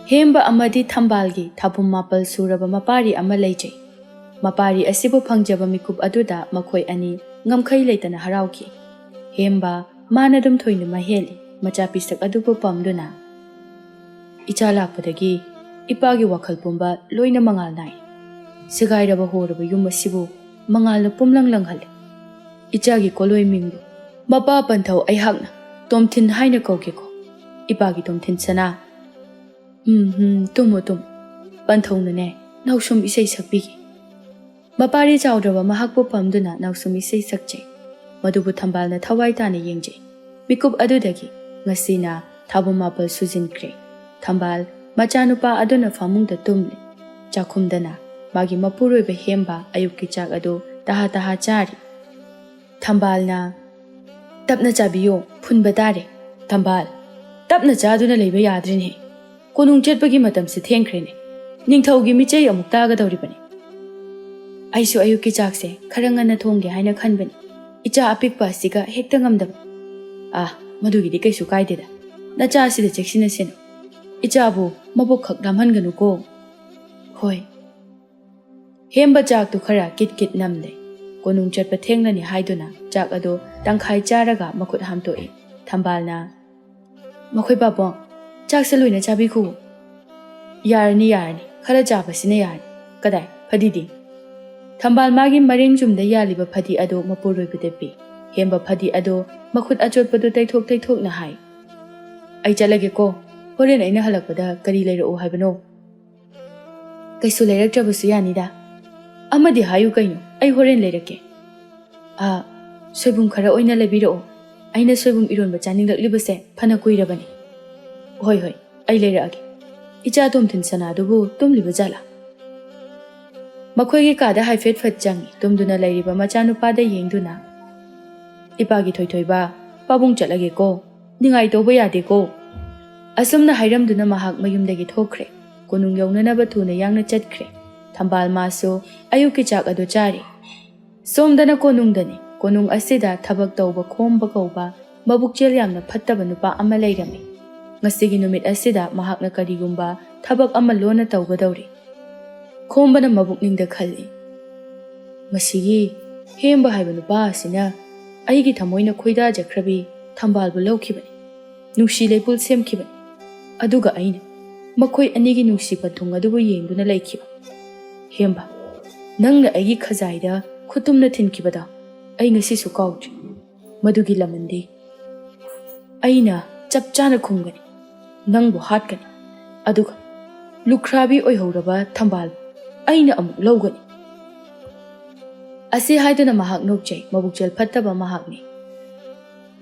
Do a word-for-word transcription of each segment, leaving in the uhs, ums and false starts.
ꯍꯦꯝꯕ ꯑꯃꯗꯤ ꯊꯝꯕꯥꯜꯒꯤ ꯊꯥꯕꯨꯝ ꯃꯥꯄꯜ ꯁꯨꯔꯕ ꯃꯄꯥꯔꯤ ꯑꯃ ꯂꯩꯖꯩ꯫ ꯃꯄꯥꯔꯤ ꯑꯁꯤꯕꯨ ꯐꯪꯖꯕ ꯃꯤꯀꯨꯞ ꯑꯗꯨꯗ ꯃꯈꯣꯏ ꯑꯅꯤ ꯉꯝꯈꯩ ꯂꯩꯇꯅ ꯍꯔꯥꯎꯈꯤ꯫ ꯍꯦꯝꯕ ꯃꯥꯅ ꯑꯗꯨꯝ ꯊꯣꯏꯅ ꯃꯍꯦꯜꯂꯤ꯫ ꯃꯆꯥ ꯄꯤꯁꯛ ꯑꯗꯨꯕꯨ ꯄꯝꯗꯨꯅ, "ꯏꯆꯥ ꯂꯥꯛꯄꯗꯒꯤ ꯏꯄꯥꯒꯤ ꯋꯥꯈꯜ ꯄꯨꯝꯕ ꯂꯣꯏꯅ ꯃꯉꯥꯜ ꯅꯥꯏ꯫ ꯁꯦꯒꯥꯏꯔꯕ ꯍꯣꯔꯕ ꯌꯨꯝ ꯑꯁꯤꯕꯨ ꯃꯉꯥꯜꯅ ꯄꯨꯝꯂꯪ ꯂꯪꯍꯜꯂꯤ꯫ ꯏꯆꯥꯒꯤ ꯀꯣꯂꯣꯏ ꯃꯤꯡꯕꯨ ꯃꯄꯥ ꯄꯟꯊꯧ ꯑꯩꯍꯥꯛꯅ ꯇꯣꯝꯊꯤꯟ ꯍꯥꯏꯅ ꯀꯧꯒꯦꯀꯣ, ꯏꯄꯥꯒꯤ ꯇꯣꯝꯊꯤꯟ ꯁꯅꯥ"꯫ "ꯎꯝ, ꯎꯝ, ꯇꯨꯝꯃꯨ, ꯇꯨꯝꯃꯨ꯫ ꯄꯟꯊꯧꯅꯅꯦ, ꯅꯥꯎꯁꯨꯝ ꯏꯁꯩ ꯁꯛꯄꯤꯒꯦ"꯫ ꯃꯄꯥꯔꯤ ꯆꯥꯎꯗ꯭ꯔꯕ ꯃꯍꯥꯛꯄꯨ ꯄꯝꯗꯨꯅ ꯅꯥꯎꯁꯨꯝ ꯏꯁꯩ ꯁꯛꯆꯩ꯫ ꯃꯗꯨꯕꯨ ꯊꯝꯕꯥꯜꯅ ꯊꯋꯥꯏ ꯇꯥꯅ ꯌꯦꯡꯖꯩ꯫ ꯃꯤꯀꯨꯞ ꯑꯗꯨꯗꯒꯤ ꯉꯁꯤꯅ ꯊꯥꯕꯨꯝ ꯃꯥꯄꯜ ꯁꯨꯖꯤꯟꯈ꯭ꯔꯦ꯫ ꯊꯝꯕꯥꯜ ꯃꯆꯥꯅꯨꯄꯥ ꯑꯗꯨꯅ ꯐꯃꯨꯡꯗ ꯇꯨꯝꯂꯤ꯫ ꯆꯥꯛꯈꯨꯝꯗꯅ ꯃꯥꯒꯤ ꯃꯄꯨꯔꯣꯏꯕ ꯍꯦꯝꯕ ꯑꯌꯨꯛꯀꯤ ꯆꯥꯛ ꯑꯗꯨ ꯇꯍꯥ ꯇꯍꯥ ꯆꯥꯔꯤ꯫ ꯊꯝꯕꯥꯜꯅ, "ꯇꯞꯅ ꯆꯥꯕꯤꯌꯣ, ꯐꯨꯟꯕ ꯇꯥꯔꯦ"꯫ "ꯊꯝꯕꯥꯜ, ꯇꯞꯅ ꯆꯥꯗꯨꯅ ꯂꯩꯕ ꯌꯥꯗ꯭ꯔꯦꯅꯦ꯫ ꯀꯣꯅꯨꯡ ꯆꯠꯄꯒꯤ ꯃꯇꯝꯁꯦ ꯊꯦꯡꯈ꯭ꯔꯦꯅꯦ꯫ ꯅꯤꯡꯊꯧꯒꯤ ꯃꯤꯆꯩ ꯑꯃꯨꯛ ꯇꯥꯒꯗꯧꯔꯤꯕꯅꯤ꯫ ꯑꯩꯁꯨ ꯑꯌꯨꯛꯀꯤ ꯆꯥꯛꯁꯦ ꯈꯔ ꯉꯟꯅ ꯊꯣꯡꯒꯦ ꯍꯥꯏꯅ ꯈꯟꯕꯅꯤ꯫ ꯏꯆꯥ ꯑꯄꯤꯛꯄ ꯑꯁꯤꯒ ꯍꯦꯛꯇ ꯉꯝꯗꯕ"꯫ "ꯑꯥ, ꯃꯗꯨꯒꯤꯗꯤ ꯀꯩꯁꯨ ꯀꯥꯏꯗꯦꯗ꯫ ꯅꯆꯥꯁꯤꯗ ꯆꯦꯛꯁꯤꯟꯅꯁꯦꯅ꯫ ꯏꯆꯥꯕꯨ ꯃꯕꯨꯛ ꯈꯛ ꯂꯥꯝꯍꯟꯒꯅꯨꯀꯣ"꯫ "ꯍꯣꯏ"꯫ ꯍꯦꯝꯕ ꯆꯥꯛꯇꯨ ꯈꯔ ꯀꯤꯠ ꯀꯤꯠ ꯅꯝꯂꯦ꯫ ꯀꯣꯅꯨꯡ ꯆꯠꯄ ꯊꯦꯡꯂꯅꯤ ꯍꯥꯏꯗꯨꯅ ꯆꯥꯛ ꯑꯗꯨ ꯇꯪꯈꯥꯏ ꯆꯥꯔꯒ ꯃꯈꯨꯠ ꯍꯥꯝꯇꯣꯛꯏ꯫ ꯊꯝꯕꯥꯜꯅ, "ꯃꯈꯣꯏ ꯄꯥꯕꯣꯡ, ꯆꯥꯛꯁꯦ ꯂꯣꯏꯅ ꯆꯥꯕꯤꯈꯨ"꯫ "ꯌꯥꯔꯅꯤ, ꯌꯥꯔꯅꯤ, ꯈꯔ ꯆꯥꯕꯁꯤꯅ ꯌꯥꯔꯅꯤ꯫ ꯀꯗꯥꯏ, ꯐꯗꯤꯗꯤ?" ꯊꯝꯕꯥꯜ ꯃꯥꯒꯤ ꯃꯔꯦꯡ ꯆꯨꯝꯗ ꯌꯥꯜꯂꯤꯕ ꯐꯗꯤ ꯑꯗꯨ ꯃꯄꯨꯔꯣꯏꯕꯗ ꯄꯤ꯫ ꯍꯦꯝꯕ ꯐꯗꯤ ꯑꯗꯨ ꯃꯈꯨꯠ ꯑꯆꯣꯠꯄꯗꯨ ꯇꯩꯊꯣꯛ ꯇꯩꯊꯣꯛꯅ ꯍꯥꯏ, "ꯑꯩ ꯆꯠꯂꯒꯦꯀꯣ, ꯍꯣꯔꯦꯟ ꯑꯩꯅ ꯍꯜꯂꯛꯄꯗ ꯀꯔꯤ ꯂꯩꯔꯛꯎ ꯍꯥꯏꯕꯅꯣ?" "ꯀꯩꯁꯨ ꯂꯩꯔꯛꯇ꯭ꯔꯕꯁꯨ ꯌꯥꯅꯤꯗ꯫ ꯑꯃꯗꯤ ꯍꯥꯏꯌꯨ ꯀꯩꯅꯣ, ꯑꯩ ꯍꯣꯔꯦꯟ ꯂꯩꯔꯛꯀꯦ"꯫ "ꯑꯥ, ꯁꯣꯏꯕꯨꯝ ꯈꯔ ꯑꯣꯏꯅ ꯂꯩꯕꯤꯔꯛꯑꯣ꯫ ꯑꯩꯅ ꯁꯣꯏꯕꯨꯝ ꯏꯔꯣꯟꯕ ꯆꯥꯅꯤꯡꯂꯛꯂꯤꯕꯁꯦ ꯐꯅ ꯀꯨꯏꯔꯕꯅꯤ"꯫ "ꯍꯣꯏ, ꯍꯣꯏ, ꯑꯩ ꯂꯩꯔꯛꯑꯒꯦ꯫ ꯏꯆꯥ ꯇꯣꯝꯊꯤꯟ ꯁꯅꯥꯗꯨꯕꯨ ꯇꯨꯝꯂꯤꯕ ꯖꯥꯠꯂꯥ?" ꯃꯈꯣꯏꯒꯤ ꯀꯥꯗ ꯍꯥꯏꯐꯦꯠ ꯐꯠ ꯆꯪꯏ꯫ ꯇꯨꯝꯗꯨꯅ ꯂꯩꯔꯤꯕ ꯃꯆꯥꯅꯨꯄꯥꯗ ꯌꯦꯡꯗꯨꯅ, "ꯏꯄꯥꯒꯤ ꯊꯣꯏꯊꯣꯏꯕ, ꯄꯥꯕꯨꯡ ꯆꯠꯂꯒꯦꯀꯣ꯫ ꯅꯤꯡꯉꯥꯏ ꯇꯧꯕ ꯌꯥꯗꯦꯀꯣ"꯫ ꯑꯁꯨꯝꯅ ꯍꯥꯏꯔꯝꯗꯨꯅ ꯃꯍꯥꯛ ꯃꯌꯨꯝꯗꯒꯤ ꯊꯣꯛꯈ꯭ꯔꯦ꯫ ꯀꯣꯅꯨꯡ ꯌꯧꯅꯅꯕ ꯊꯨꯅ ꯌꯥꯡꯅ ꯆꯠꯈ꯭ꯔꯦ꯫ ꯊꯝꯕꯥꯜ ꯃꯥꯁꯨ ꯑꯌꯨꯛꯀꯤ ꯆꯥꯛ ꯑꯗꯨ ꯆꯥꯔꯤ꯫ ꯁꯣꯝꯗꯅ ꯀꯣꯅꯨꯡꯗꯅꯤ꯫ ꯀꯣꯅꯨꯡ ꯑꯁꯤꯗ ꯊꯕꯛ ꯇꯧꯕ ꯈꯣꯝꯕ ꯀꯧꯕ ꯃꯕꯨꯛꯆꯦꯜ ꯌꯥꯝꯅ ꯐꯠꯇꯕ ꯅꯨꯄꯥ ꯑꯃ ꯂꯩꯔꯝꯃꯤ꯫ ꯉꯁꯤꯒꯤ ꯅꯨꯃꯤꯠ ꯑꯁꯤꯗ ꯃꯍꯥꯛꯅ ꯀꯔꯤꯒꯨꯝꯕ ꯊꯕꯛ ꯑꯃ ꯂꯣꯟꯅ ꯇꯧꯒꯗꯧꯔꯤ꯫ ꯈꯣꯝꯕꯅ ꯃꯕꯨꯛꯅꯤꯡꯗ ꯈꯜꯂꯤ, "ꯃꯁꯤꯒꯤ ꯍꯦꯝꯕ ꯍꯥꯏꯕ ꯅꯨꯄꯥ ꯑꯁꯤꯅ ꯑꯩꯒꯤ ꯊꯃꯣꯏꯅ ꯈꯣꯏꯗꯥꯖꯈ꯭ꯔꯕꯤ ꯊꯝꯕꯥꯜꯕꯨ ꯂꯧꯈꯤꯕꯅꯤ, ꯅꯨꯡꯁꯤ ꯂꯩꯄꯨꯜ ꯁꯦꯝꯈꯤꯕꯅꯤ, ꯑꯗꯨꯒ ꯑꯩꯅ ꯃꯈꯣꯏ ꯑꯅꯤꯒꯤ ꯅꯨꯡꯁꯤ ꯄꯟꯊꯨꯡ ꯑꯗꯨꯕꯨ ꯌꯦꯡꯗꯨꯅ ꯂꯩꯈꯤꯕ꯫ ꯍꯦꯝꯕ, ꯅꯪꯅ ꯑꯩꯒꯤ ꯈꯖꯥꯏꯗ ꯈꯨꯇꯨꯝꯅ ꯊꯤꯟꯈꯤꯕꯗꯣ ꯑꯩ ꯉꯁꯤꯁꯨ ꯀꯥꯎꯗ꯭ꯔꯤ꯫ ꯃꯗꯨꯒꯤ ꯂꯃꯟꯗꯤ ꯑꯩꯅ ꯆꯞ ꯆꯥꯅ ꯈꯨꯝꯒꯅꯤ, ꯅꯪꯕꯨ ꯍꯥꯠꯀꯅꯤ, ꯑꯗꯨꯒ ꯂꯨꯈ꯭ꯔꯥꯕꯤ ꯑꯣꯏꯍꯧꯔꯕ ꯊꯝꯕꯥꯜ ꯑꯩꯅ ꯑꯃꯨꯛ ꯂꯧꯒꯅꯤ꯫" ꯑꯁꯤ ꯍꯥꯏꯗꯨꯅ ꯃꯍꯥꯛ ꯅꯣꯛꯆꯩ꯫ ꯃꯕꯨꯛꯆꯦꯜ ꯐꯠꯇꯕ ꯃꯍꯥꯛꯅꯤ꯫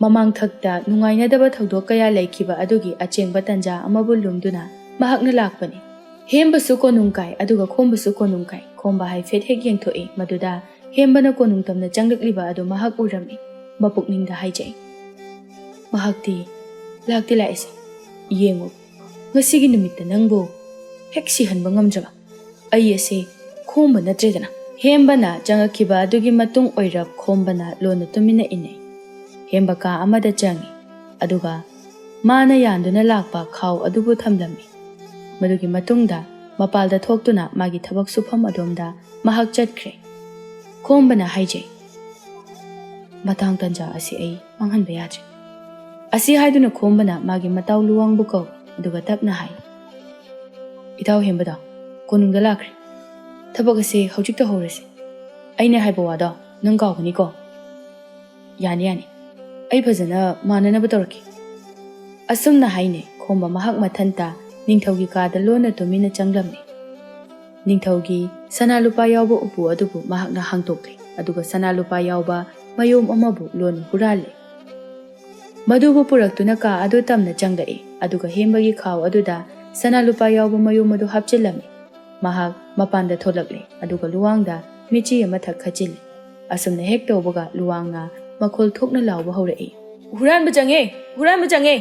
ꯃꯃꯥꯡꯊꯛꯇ ꯅꯨꯡꯉꯥꯏꯅꯗꯕ ꯊꯧꯗꯣꯛ ꯀꯌꯥ ꯂꯩꯈꯤꯕ ꯑꯗꯨꯒꯤ ꯑꯆꯦꯡꯕ ꯇꯟꯖꯥ ꯑꯃꯕꯨ ꯂꯨꯝꯗꯨꯅ ꯃꯍꯥꯛꯅ ꯂꯥꯛꯄꯅꯤ꯫ ꯍꯦꯝꯕꯁꯨ ꯀꯣꯅꯨꯡ ꯀꯥꯏ, ꯑꯗꯨꯒ ꯈꯣꯝꯕꯁꯨ ꯀꯣꯅꯨꯡ ꯀꯥꯏ꯫ ꯈꯣꯝꯕ ꯍꯥꯏꯐꯦꯠ ꯍꯦꯛ ꯌꯦꯡꯊꯣꯛꯏ꯫ ꯃꯗꯨꯗ ꯍꯦꯝꯕꯅ ꯀꯣꯅꯨꯡ ꯇꯝꯅ ꯆꯪꯂꯛꯂꯤꯕ ꯑꯗꯨ ꯃꯍꯥꯛ ꯎꯔꯝꯃꯤ꯫ ꯃꯄꯨꯛꯅꯤꯡꯗ ꯍꯥꯏꯖꯩ, "ꯃꯍꯥꯛꯇꯤ ꯂꯥꯛꯇꯤ ꯂꯥꯛꯏꯁꯦ꯫ ꯌꯦꯡꯉꯨ, ꯉꯁꯤꯒꯤ ꯅꯨꯃꯤꯠꯇ ꯅꯪꯕꯨ ꯍꯦꯛ ꯁꯤꯍꯟꯕ ꯉꯝꯗ꯭ꯔꯕ ꯑꯩ ꯑꯁꯦ ꯈꯣꯝꯕ ꯅꯠꯇ꯭ꯔꯦꯗꯅ꯫" ꯍꯦꯝꯕꯅ ꯆꯪꯉꯛꯈꯤꯕ ꯑꯗꯨꯒꯤ ꯃꯇꯨꯡ ꯑꯣꯏꯔꯞ ꯈꯣꯝꯕꯅ ꯂꯣꯟꯅ ꯇꯨꯃꯤꯟꯅ ꯏꯟꯅꯩ꯫ ꯍꯦꯝꯕ ꯀꯥ ꯑꯃꯗ ꯆꯪꯉꯤ, ꯑꯗꯨꯒ ꯃꯥꯅ ꯌꯥꯟꯗꯨꯅ ꯂꯥꯛꯄ ꯈꯥꯎ ꯑꯗꯨꯕꯨ ꯊꯝꯂꯝꯃꯤ꯫ ꯃꯗꯨꯒꯤ ꯃꯇꯨꯡꯗ ꯃꯄꯥꯜꯗ ꯊꯣꯛꯇꯨꯅ ꯃꯥꯒꯤ ꯊꯕꯛ ꯁꯨꯐꯝ ꯑꯗꯣꯝꯗ ꯃꯍꯥꯛ ꯆꯠꯈ꯭ꯔꯦ꯫ ꯈꯣꯝꯕꯅ ꯍꯥꯏꯖꯩ, "ꯃꯇꯥꯡ ꯇꯟꯖꯥ ꯑꯁꯤ ꯑꯩ ꯃꯥꯡꯍꯟꯕ ꯌꯥꯗ꯭ꯔꯦ꯫" ꯑꯁꯤ ꯍꯥꯏꯗꯨꯅ ꯈꯣꯝꯕꯅ ꯃꯥꯒꯤ ꯃꯇꯥꯎ ꯂꯨꯋꯥꯡꯕꯨ ꯀꯧꯏ, ꯑꯗꯨꯒ ꯇꯞꯅ ꯍꯥꯏ, "ꯏꯇꯥꯎ ꯍꯦꯝꯕꯗꯣ ꯀꯣꯅꯨꯡꯗ ꯂꯥꯛꯈ꯭ꯔꯦ꯫ ꯊꯕꯛ ꯑꯁꯤ ꯍꯧꯖꯤꯛ ꯇꯧꯍꯧꯔꯁꯤ꯫ ꯑꯩꯅ ꯍꯥꯏꯕ ꯋꯥꯗꯣ ꯅꯪ ꯀꯥꯎꯒꯅꯤꯀꯣ?" "ꯌꯥꯅꯤ, ꯌꯥꯅꯤ꯫ ꯑꯩ ꯐꯖꯅ ꯃꯥꯟꯅꯅꯕ ꯇꯧꯔꯛꯀꯦ꯫" ꯑꯁꯨꯝꯅ ꯍꯥꯏꯅꯩ꯫ ꯈꯣꯝꯕ ꯃꯍꯥꯛ ꯃꯊꯟꯇ ꯅꯤꯡꯊꯧꯒꯤ ꯀꯥꯗ ꯂꯣꯟꯅ ꯇꯨꯃꯤꯟꯅ ꯆꯪꯂꯝꯃꯤ꯫ ꯅꯤꯡꯊꯧꯒꯤ ꯁꯅꯥ ꯂꯨꯄꯥ ꯌꯥꯎꯕ ꯎꯄꯨ ꯑꯗꯨꯕꯨ ꯃꯍꯥꯛꯅ ꯍꯥꯡꯗꯣꯛꯂꯦ, ꯑꯗꯨꯒ ꯁꯅꯥ ꯂꯨꯄꯥ ꯌꯥꯎꯕ ꯃꯌꯣꯝ ꯑꯃꯕꯨ ꯂꯣꯟꯅ ꯍꯨꯔꯥꯜꯂꯦ꯫ ꯃꯗꯨꯕꯨ ꯄꯨꯔꯛꯇꯨꯅ ꯀꯥ ꯑꯗꯨ ꯇꯝꯅ ꯆꯪꯂꯛꯏ, ꯑꯗꯨꯒ ꯍꯦꯝꯕꯒꯤ ꯈꯥꯎ ꯑꯗꯨꯗ ꯁꯅꯥ ꯂꯨꯄꯥ ꯌꯥꯎꯕ ꯃꯌꯣꯝ ꯑꯗꯨ ꯍꯥꯞꯆꯤꯜꯂꯝꯃꯤ꯫ ꯃꯍꯥꯛ ꯃꯄꯥꯟꯗ ꯊꯣꯛꯂꯛꯂꯦ, ꯑꯗꯨꯒ ꯂꯨꯋꯥꯡꯗ ꯃꯤꯆꯤ ꯑꯃ ꯊꯛ ꯈꯠꯆꯤꯜꯂꯤ꯫ ꯑꯁꯨꯝꯅ ꯍꯦꯛ ꯇꯧꯕꯒ ꯂꯨꯋꯥꯡꯅ ꯃꯈꯣꯜ ꯊꯣꯛꯅ ꯂꯥꯎꯕ ꯍꯧꯔꯛꯏ, "ꯍꯨꯔꯥꯟꯕ ꯆꯪꯉꯦ! ꯍꯨꯔꯥꯟꯕ ꯆꯪꯉꯦ!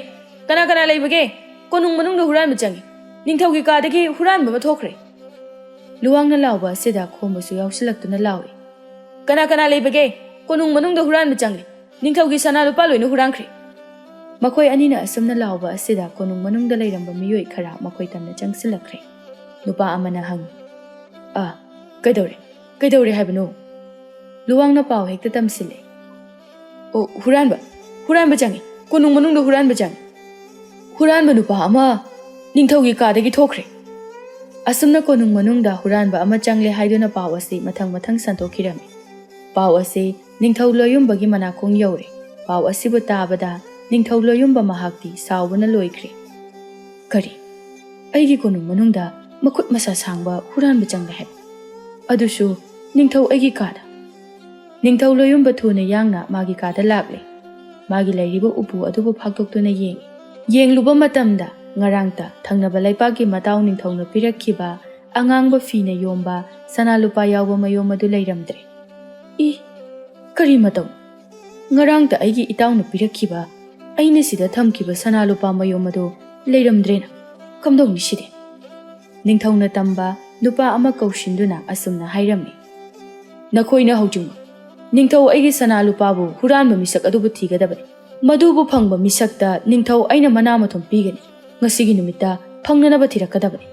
ꯀꯅꯥ ꯀꯅꯥ ꯂꯩꯕꯒꯦ? ꯀꯣꯅꯨꯡ ꯃꯅꯨꯡꯗ ꯍꯨꯔꯥꯟꯕ ꯆꯪꯉꯦ! ꯅꯤꯡꯊꯧꯒꯤ ꯀꯥꯗꯒꯤ ꯍꯨꯔꯥꯟꯕ ꯑꯃ ꯊꯣꯛꯈ꯭ꯔꯦ!" ꯂꯨꯋꯥꯡꯅ ꯂꯥꯎꯕ ꯑꯁꯤꯗ ꯈꯣꯝꯕꯁꯨ ꯌꯥꯎꯁꯤꯜꯂꯛꯇꯨꯅ ꯂꯥꯎꯏ, "ꯀꯅꯥ ꯀꯅꯥ ꯂꯩꯕꯒꯦ? ꯀꯣꯅꯨꯡ ꯃꯅꯨꯡꯗ ꯍꯨꯔꯥꯟꯕ ꯆꯪꯂꯦ! ꯅꯤꯡꯊꯧꯒꯤ ꯁꯅꯥ ꯂꯨꯄꯥ ꯂꯣꯏꯅ ꯍꯨꯔꯥꯟꯈ꯭ꯔꯦ!" ꯃꯈꯣꯏ ꯑꯅꯤꯅ ꯑꯁꯨꯝꯅ ꯂꯥꯎꯕ ꯑꯁꯤꯗ ꯀꯣꯅꯨꯡ ꯃꯅꯨꯡꯗ ꯂꯩꯔꯝꯕ ꯃꯤꯑꯣꯏ ꯈꯔ ꯃꯈꯣꯏ ꯇꯝꯅ ꯆꯪꯁꯤꯜꯂꯛꯈ꯭ꯔꯦ꯫ ꯅꯨꯄꯥ ꯑꯃꯅ ꯍꯪꯉꯤ, "ꯑ, ꯀꯩꯗꯧꯔꯦ? ꯀꯩꯗꯧꯔꯦ ꯍꯥꯏꯕꯅꯣ?" ꯂꯨꯋꯥꯡꯅ ꯄꯥꯎ ꯍꯦꯛꯇ ꯇꯝꯁꯤꯜꯂꯦ꯫ "ꯑꯣ, ꯍꯨꯔꯥꯟꯕ, ꯍꯨꯔꯥꯟꯕ ꯆꯪꯉꯤ, ꯀꯣꯅꯨꯡ ꯃꯅꯨꯡꯗ ꯍꯨꯔꯥꯟꯕ ꯆꯪꯉꯤ꯫ ꯍꯨꯔꯥꯟꯕ ꯅꯨꯄꯥ ꯑꯃ ꯅꯤꯡꯊꯧꯒꯤ ꯀꯥꯗꯒꯤ ꯊꯣꯛꯈ꯭ꯔꯦ꯫" ꯑꯁꯨꯝꯅ ꯀꯣꯅꯨꯡ ꯃꯅꯨꯡꯗ ꯍꯨꯔꯥꯟꯕ ꯑꯃ ꯆꯪꯂꯦ ꯍꯥꯏꯗꯨꯅ ꯄꯥꯎ ꯑꯁꯤ ꯃꯊꯪ ꯃꯊꯪ ꯁꯟꯗꯣꯛꯈꯤꯔꯝꯃꯤ꯫ ꯄꯥꯎ ꯑꯁꯤ ꯅꯤꯡꯊꯧ ꯂꯣꯌꯨꯝꯕꯒꯤ ꯃꯅꯥꯀꯣꯡ ꯌꯧꯔꯦ꯫ ꯄꯥꯎ ꯑꯁꯤꯕꯨ ꯇꯥꯕꯗ ꯅꯤꯡꯊꯧ ꯂꯣꯌꯨꯝꯕ ꯃꯍꯥꯛꯇꯤ ꯁꯥꯎꯕꯅ ꯂꯣꯏꯈ꯭ꯔꯦ꯫ "ꯀꯔꯤ? ꯑꯩꯒꯤ ꯀꯣꯅꯨꯡ ꯃꯅꯨꯡꯗ ꯃꯈꯨꯠ ꯃꯁꯥ ꯁꯥꯡꯕ ꯍꯨꯔꯥꯟꯕ ꯆꯪꯂꯦ ꯍꯥꯏꯕ? ꯑꯗꯨꯁꯨ ꯅꯤꯡꯊꯧ ꯑꯩꯒꯤ ꯀꯥꯗ?" ꯅꯤꯡꯊꯧ ꯂꯣꯌꯨꯝꯕ ꯊꯨꯅ ꯌꯥꯡꯅ ꯃꯥꯒꯤ ꯀꯥꯗ ꯂꯥꯛꯂꯦ꯫ ꯃꯥꯒꯤ ꯂꯩꯔꯤꯕ ꯎꯄꯨ ꯑꯗꯨꯕꯨ ꯐꯥꯛꯇꯣꯛꯇꯨꯅ ꯌꯦꯡꯉꯤ꯫ ꯌꯦꯡꯂꯨꯕ ꯃꯇꯝꯗ ꯉꯔꯥꯡꯇ ꯊꯪꯅꯕ ꯂꯩꯄꯥꯛꯀꯤ ꯃꯇꯥꯎ ꯅꯤꯡꯊꯧꯅ ꯄꯤꯔꯛꯈꯤꯕ ꯑꯉꯥꯡꯕ ꯐꯤꯅ ꯌꯣꯝꯕ ꯁꯅꯥ ꯂꯨꯄꯥ ꯌꯥꯎꯕ ꯃꯌꯣꯝ ꯑꯗꯨ ꯂꯩꯔꯝꯗ꯭ꯔꯦ꯫ "ꯏ, ꯀꯔꯤ ꯃꯇꯧ? ꯉꯔꯥꯡꯇ ꯑꯩꯒꯤ ꯏꯇꯥꯎꯅ ꯄꯤꯔꯛꯈꯤꯕ, ꯑꯩꯅ ꯁꯤꯗ ꯊꯝꯈꯤꯕ ꯁꯅꯥ ꯂꯨꯄꯥ ꯃꯌꯣꯝ ꯑꯗꯨ ꯂꯩꯔꯝꯗ꯭ꯔꯦꯅ꯫ ꯀꯝꯗꯧꯅꯤ ꯁꯤꯗꯤ?" ꯅꯤꯡꯊꯧꯅ ꯇꯝꯕ ꯅꯨꯄꯥ ꯑꯃ ꯀꯧꯁꯤꯟꯗꯨꯅ ꯑꯁꯨꯝꯅ ꯍꯥꯏꯔꯝꯃꯤ, "ꯅꯈꯣꯏꯅ ꯍꯧꯖꯤꯛꯃꯛ ꯅꯤꯡꯊꯧ ꯑꯩꯒꯤ ꯁꯅꯥ ꯂꯨꯄꯥꯕꯨ ꯍꯨꯔꯥꯟꯕ ꯃꯤꯁꯛ ꯑꯗꯨꯕꯨ ꯊꯤꯒꯗꯕꯅꯤ꯫ ꯃꯗꯨꯕꯨ ꯐꯪꯕ ꯃꯤꯁꯛꯇ ꯅꯤꯡꯊꯧ ꯑꯩꯅ ꯃꯅꯥ ꯃꯊꯨꯝ ꯄꯤꯒꯅꯤ꯫ ꯉꯁꯤꯒꯤ ꯅꯨꯃꯤꯠꯇ ꯐꯪꯅꯅꯕ ꯊꯤꯔꯛꯀꯗꯕꯅꯤ꯫"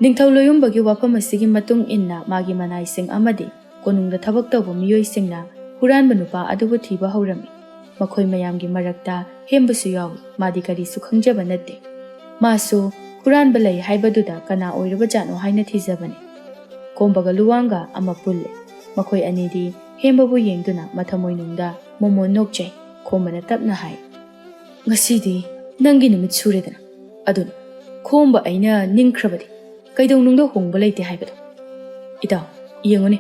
ꯅꯤꯡꯊꯧ ꯂꯣꯌꯨꯝꯕꯒꯤ ꯋꯥꯐꯝ ꯑꯁꯤꯒꯤ ꯃꯇꯨꯡ ꯏꯟꯅ ꯃꯥꯒꯤ ꯃꯅꯥꯏꯁꯤꯡ ꯑꯃꯗꯤ ꯀꯣꯅꯨꯡꯗ ꯊꯕꯛ ꯇꯧꯕ ꯃꯤꯑꯣꯏꯁꯤꯡꯅ ꯍꯨꯔꯥꯟꯕ ꯅꯨꯄꯥ ꯑꯗꯨꯕꯨ ꯊꯤꯕ ꯍꯧꯔꯝꯃꯤ꯫ ꯃꯈꯣꯏ ꯃꯌꯥꯝꯒꯤ ꯃꯔꯛꯇ ꯍꯦꯝꯕꯁꯨ ꯌꯥꯎꯏ꯫ ꯃꯥꯗꯤ ꯀꯔꯤꯁꯨ ꯈꯪꯖꯕ ꯅꯠꯇꯦ꯫ ꯃꯥꯁꯨ ꯍꯨꯔꯥꯟꯕ ꯂꯩ ꯍꯥꯏꯕꯗꯨꯗ ꯀꯅꯥ ꯑꯣꯏꯔꯕꯖꯥꯠꯅꯣ ꯍꯥꯏꯅ ꯊꯤꯖꯕꯅꯤ꯫ ꯈꯣꯝꯕꯒ ꯂꯨꯋꯥꯡꯒ ꯑꯃ ꯄꯨꯜꯂꯦ꯫ ꯃꯈꯣꯏ ꯑꯅꯤꯗꯤ ꯍꯦꯝꯕꯕꯨ ꯌꯦꯡꯗꯨꯅ ꯃꯊꯃꯣꯏꯅꯨꯡꯗ ꯃꯣꯃꯣꯟ ꯅꯣꯛꯆꯩ꯫ ꯈꯣꯝꯕꯅ ꯇꯞꯅ ꯍꯥꯏ, "ꯉꯁꯤꯗꯤ ꯅꯪꯒꯤ ꯅꯨꯃꯤꯠ ꯁꯨꯔꯦꯗꯅ꯫ ꯑꯗꯨꯅ ꯈꯣꯝꯕ ꯑꯩꯅ ꯅꯤꯡꯈ꯭ꯔꯕꯗꯤ ꯀꯩꯗꯧꯅꯨꯡꯗ ꯍꯣꯡꯕ ꯂꯩꯇꯦ ꯍꯥꯏꯕꯗꯣ꯫ ꯏꯇꯥꯎ, ꯌꯦꯡꯉꯨꯅꯦ,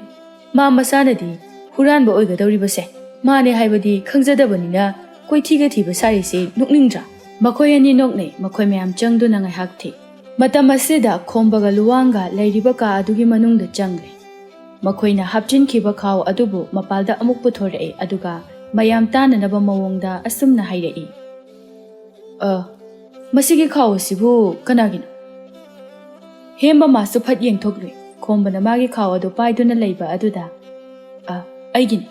ꯃꯥ ꯃꯁꯥꯅꯗꯤ ꯍꯨꯔꯥꯟꯕ ꯑꯣꯏꯒꯗꯧꯔꯤꯕꯁꯦ ꯃꯥꯅꯦ ꯍꯥꯏꯕꯗꯤ ꯈꯪꯖꯗꯕꯅꯤꯅ ꯀꯣꯏꯊꯤꯒ ꯊꯤꯕ ꯁꯥꯔꯤꯁꯤ ꯅꯣꯛꯅꯤꯡꯗ꯭ꯔꯥ?" ꯃꯈꯣꯏ ꯑꯅꯤ ꯅꯣꯛꯅꯩ꯫ ꯃꯈꯣꯏ ꯃꯌꯥꯝ ꯆꯪꯗꯨꯅ ꯉꯥꯏꯍꯥꯛ ꯊꯤ꯫ ꯃꯇꯝ ꯑꯁꯤꯗ ꯈꯣꯝꯕꯒ ꯂꯨꯋꯥꯡꯒ ꯂꯩꯔꯤꯕ ꯀꯥ ꯑꯗꯨꯒꯤ ꯃꯅꯨꯡꯗ ꯆꯪꯂꯦ꯫ ꯃꯈꯣꯏꯅ ꯍꯥꯞꯆꯤꯟꯈꯤꯕ ꯈꯥꯎ ꯑꯗꯨꯕꯨ ꯃꯄꯥꯜꯗ ꯑꯃꯨꯛ ꯄꯨꯊꯣꯔꯛꯏ, ꯑꯗꯨꯒ ꯃꯌꯥꯝ ꯇꯥꯅꯅꯕ ꯃꯑꯣꯡꯗ ꯑꯁꯨꯝꯅ ꯍꯥꯏꯔꯛꯏ, "ꯑ, ꯃꯁꯤꯒꯤ ꯈꯥꯎ ꯑꯁꯤꯕꯨ ꯀꯅꯥꯒꯤꯅꯣ?" ꯍꯦꯝꯕ ꯃꯥꯁꯨ ꯐꯠ ꯌꯦꯡꯊꯣꯛꯂꯨꯏ꯫ ꯈꯣꯝꯕꯅ ꯃꯥꯒꯤ ꯈꯥꯎ ꯑꯗꯨ ꯄꯥꯏꯗꯨꯅ ꯂꯩꯕ ꯑꯗꯨꯗ, "ꯑ, ꯑꯩꯒꯤꯅꯤ꯫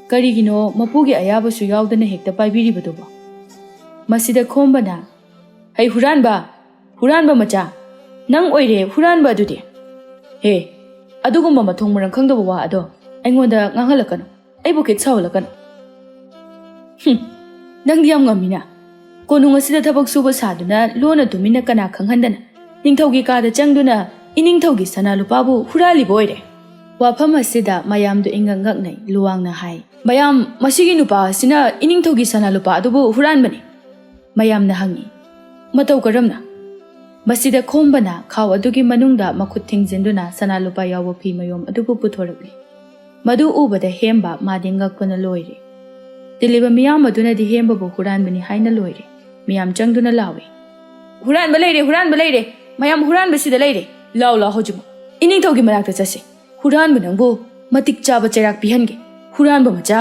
ꯀꯔꯤꯒꯤꯅꯣ ꯃꯄꯨꯒꯤ ꯑꯌꯥꯕꯁꯨ ꯌꯥꯎꯗꯅ ꯍꯦꯛꯇ ꯄꯥꯏꯕꯤꯔꯤꯕꯗꯨꯕꯣ?" ꯃꯁꯤꯗ ꯈꯣꯝꯕꯅ, "ꯍꯩ ꯍꯨꯔꯥꯟꯕ, ꯍꯨꯔꯥꯟꯕ ꯃꯆꯥ, ꯅꯪ ꯑꯣꯏꯔꯦ ꯍꯨꯔꯥꯟꯕ ꯑꯗꯨꯗꯤ꯫ ꯍꯦ, ꯑꯗꯨꯒꯨꯝꯕ ꯃꯊꯣꯡ ꯃꯔꯝ ꯈꯪꯗꯕ ꯋꯥ ꯑꯗꯣ ꯑꯩꯉꯣꯟꯗ ꯉꯥꯡꯍꯜꯂꯛꯀꯅꯨ, ꯑꯩꯕꯨ ꯈꯤꯠ ꯁꯥꯎꯍꯜꯂꯛꯀꯅꯨ꯫ ꯍꯨꯝ, ꯅꯪꯗꯤ ꯌꯥꯝ ꯉꯝꯃꯤꯅ꯫ ꯀꯣꯅꯨꯡ ꯑꯁꯤꯗ ꯊꯕꯛ ꯁꯨꯕ ꯁꯥꯗꯨꯅ ꯂꯣꯟꯅ ꯇꯨꯃꯤꯟꯅ ꯀꯅꯥ ꯈꯪꯍꯟꯗꯅ ꯅꯤꯡꯊꯧꯒꯤ ꯀꯥꯗ ꯆꯪꯗꯨꯅ ꯏꯅꯤꯡꯊꯧꯒꯤ ꯁꯅꯥ ꯂꯨꯄꯥꯕꯨ ꯍꯨꯔꯥꯜꯂꯤꯕ ꯑꯣꯏꯔꯦ?" ꯋꯥꯐꯝ ꯑꯁꯤꯗ ꯃꯌꯥꯝꯗꯨ ꯏꯉꯛ ꯉꯛꯅꯩ꯫ ꯂꯨꯋꯥꯡꯅ ꯍꯥꯏ, "ꯃꯌꯥꯝ, ꯃꯁꯤꯒꯤ ꯅꯨꯄꯥ ꯑꯁꯤꯅ ꯏꯅꯤꯡꯊꯧꯒꯤ ꯁꯅꯥ ꯂꯨꯄꯥ ꯑꯗꯨꯕꯨ ꯍꯨꯔꯥꯟꯕꯅꯤ?" ꯃꯌꯥꯝꯅ ꯍꯪꯉꯤ, "ꯃꯇꯧ ꯀꯔꯝꯅ?" ꯃꯁꯤꯗ ꯈꯣꯝꯕꯅ ꯈꯥꯎ ꯑꯗꯨꯒꯤ ꯃꯅꯨꯡꯗ ꯃꯈꯨꯠ ꯊꯤꯡꯖꯤꯟꯗꯨꯅ ꯁꯅꯥ ꯂꯨꯄꯥ ꯌꯥꯎꯕ ꯐꯤ ꯃꯌꯣꯝ ꯑꯗꯨꯕꯨ ꯄꯨꯊꯣꯔꯛꯂꯤ꯫ ꯃꯗꯨ ꯎꯕꯗ ꯍꯦꯝꯕ ꯃꯥꯗꯤ ꯉꯛꯄꯅ ꯂꯣꯏꯔꯦ꯫ ꯇꯤꯜꯂꯤꯕ ꯃꯤꯌꯥꯝ ꯑꯗꯨꯅꯗꯤ ꯍꯦꯝꯕꯕꯨ ꯍꯨꯔꯥꯟꯕꯅꯤ ꯍꯥꯏꯅ ꯂꯣꯏꯔꯦ꯫ ꯃꯤꯌꯥꯝ ꯆꯪꯗꯨꯅ ꯂꯥꯎꯏ, "ꯍꯨꯔꯥꯟꯕ ꯂꯩꯔꯦ, ꯍꯨꯔꯥꯟꯕ ꯂꯩꯔꯦ! ꯃꯌꯥꯝ, ꯍꯨꯔꯥꯟꯕꯁꯤꯗ ꯂꯩꯔꯦ! ꯂꯥꯎ, ꯂꯥꯎ, ꯍꯧꯖꯤꯛꯃꯛ ꯏꯅꯤꯡꯊꯧꯒꯤ ꯃꯅꯥꯛꯇ ꯆꯠꯁꯤ꯫ ꯍꯨꯔꯥꯟꯕ ꯅꯪꯕꯨ ꯃꯇꯤꯛ ꯆꯥꯕ ꯆꯩꯔꯥꯛ ꯄꯤꯍꯟꯒꯦ, ꯍꯨꯔꯥꯟꯕ ꯃꯆꯥ!"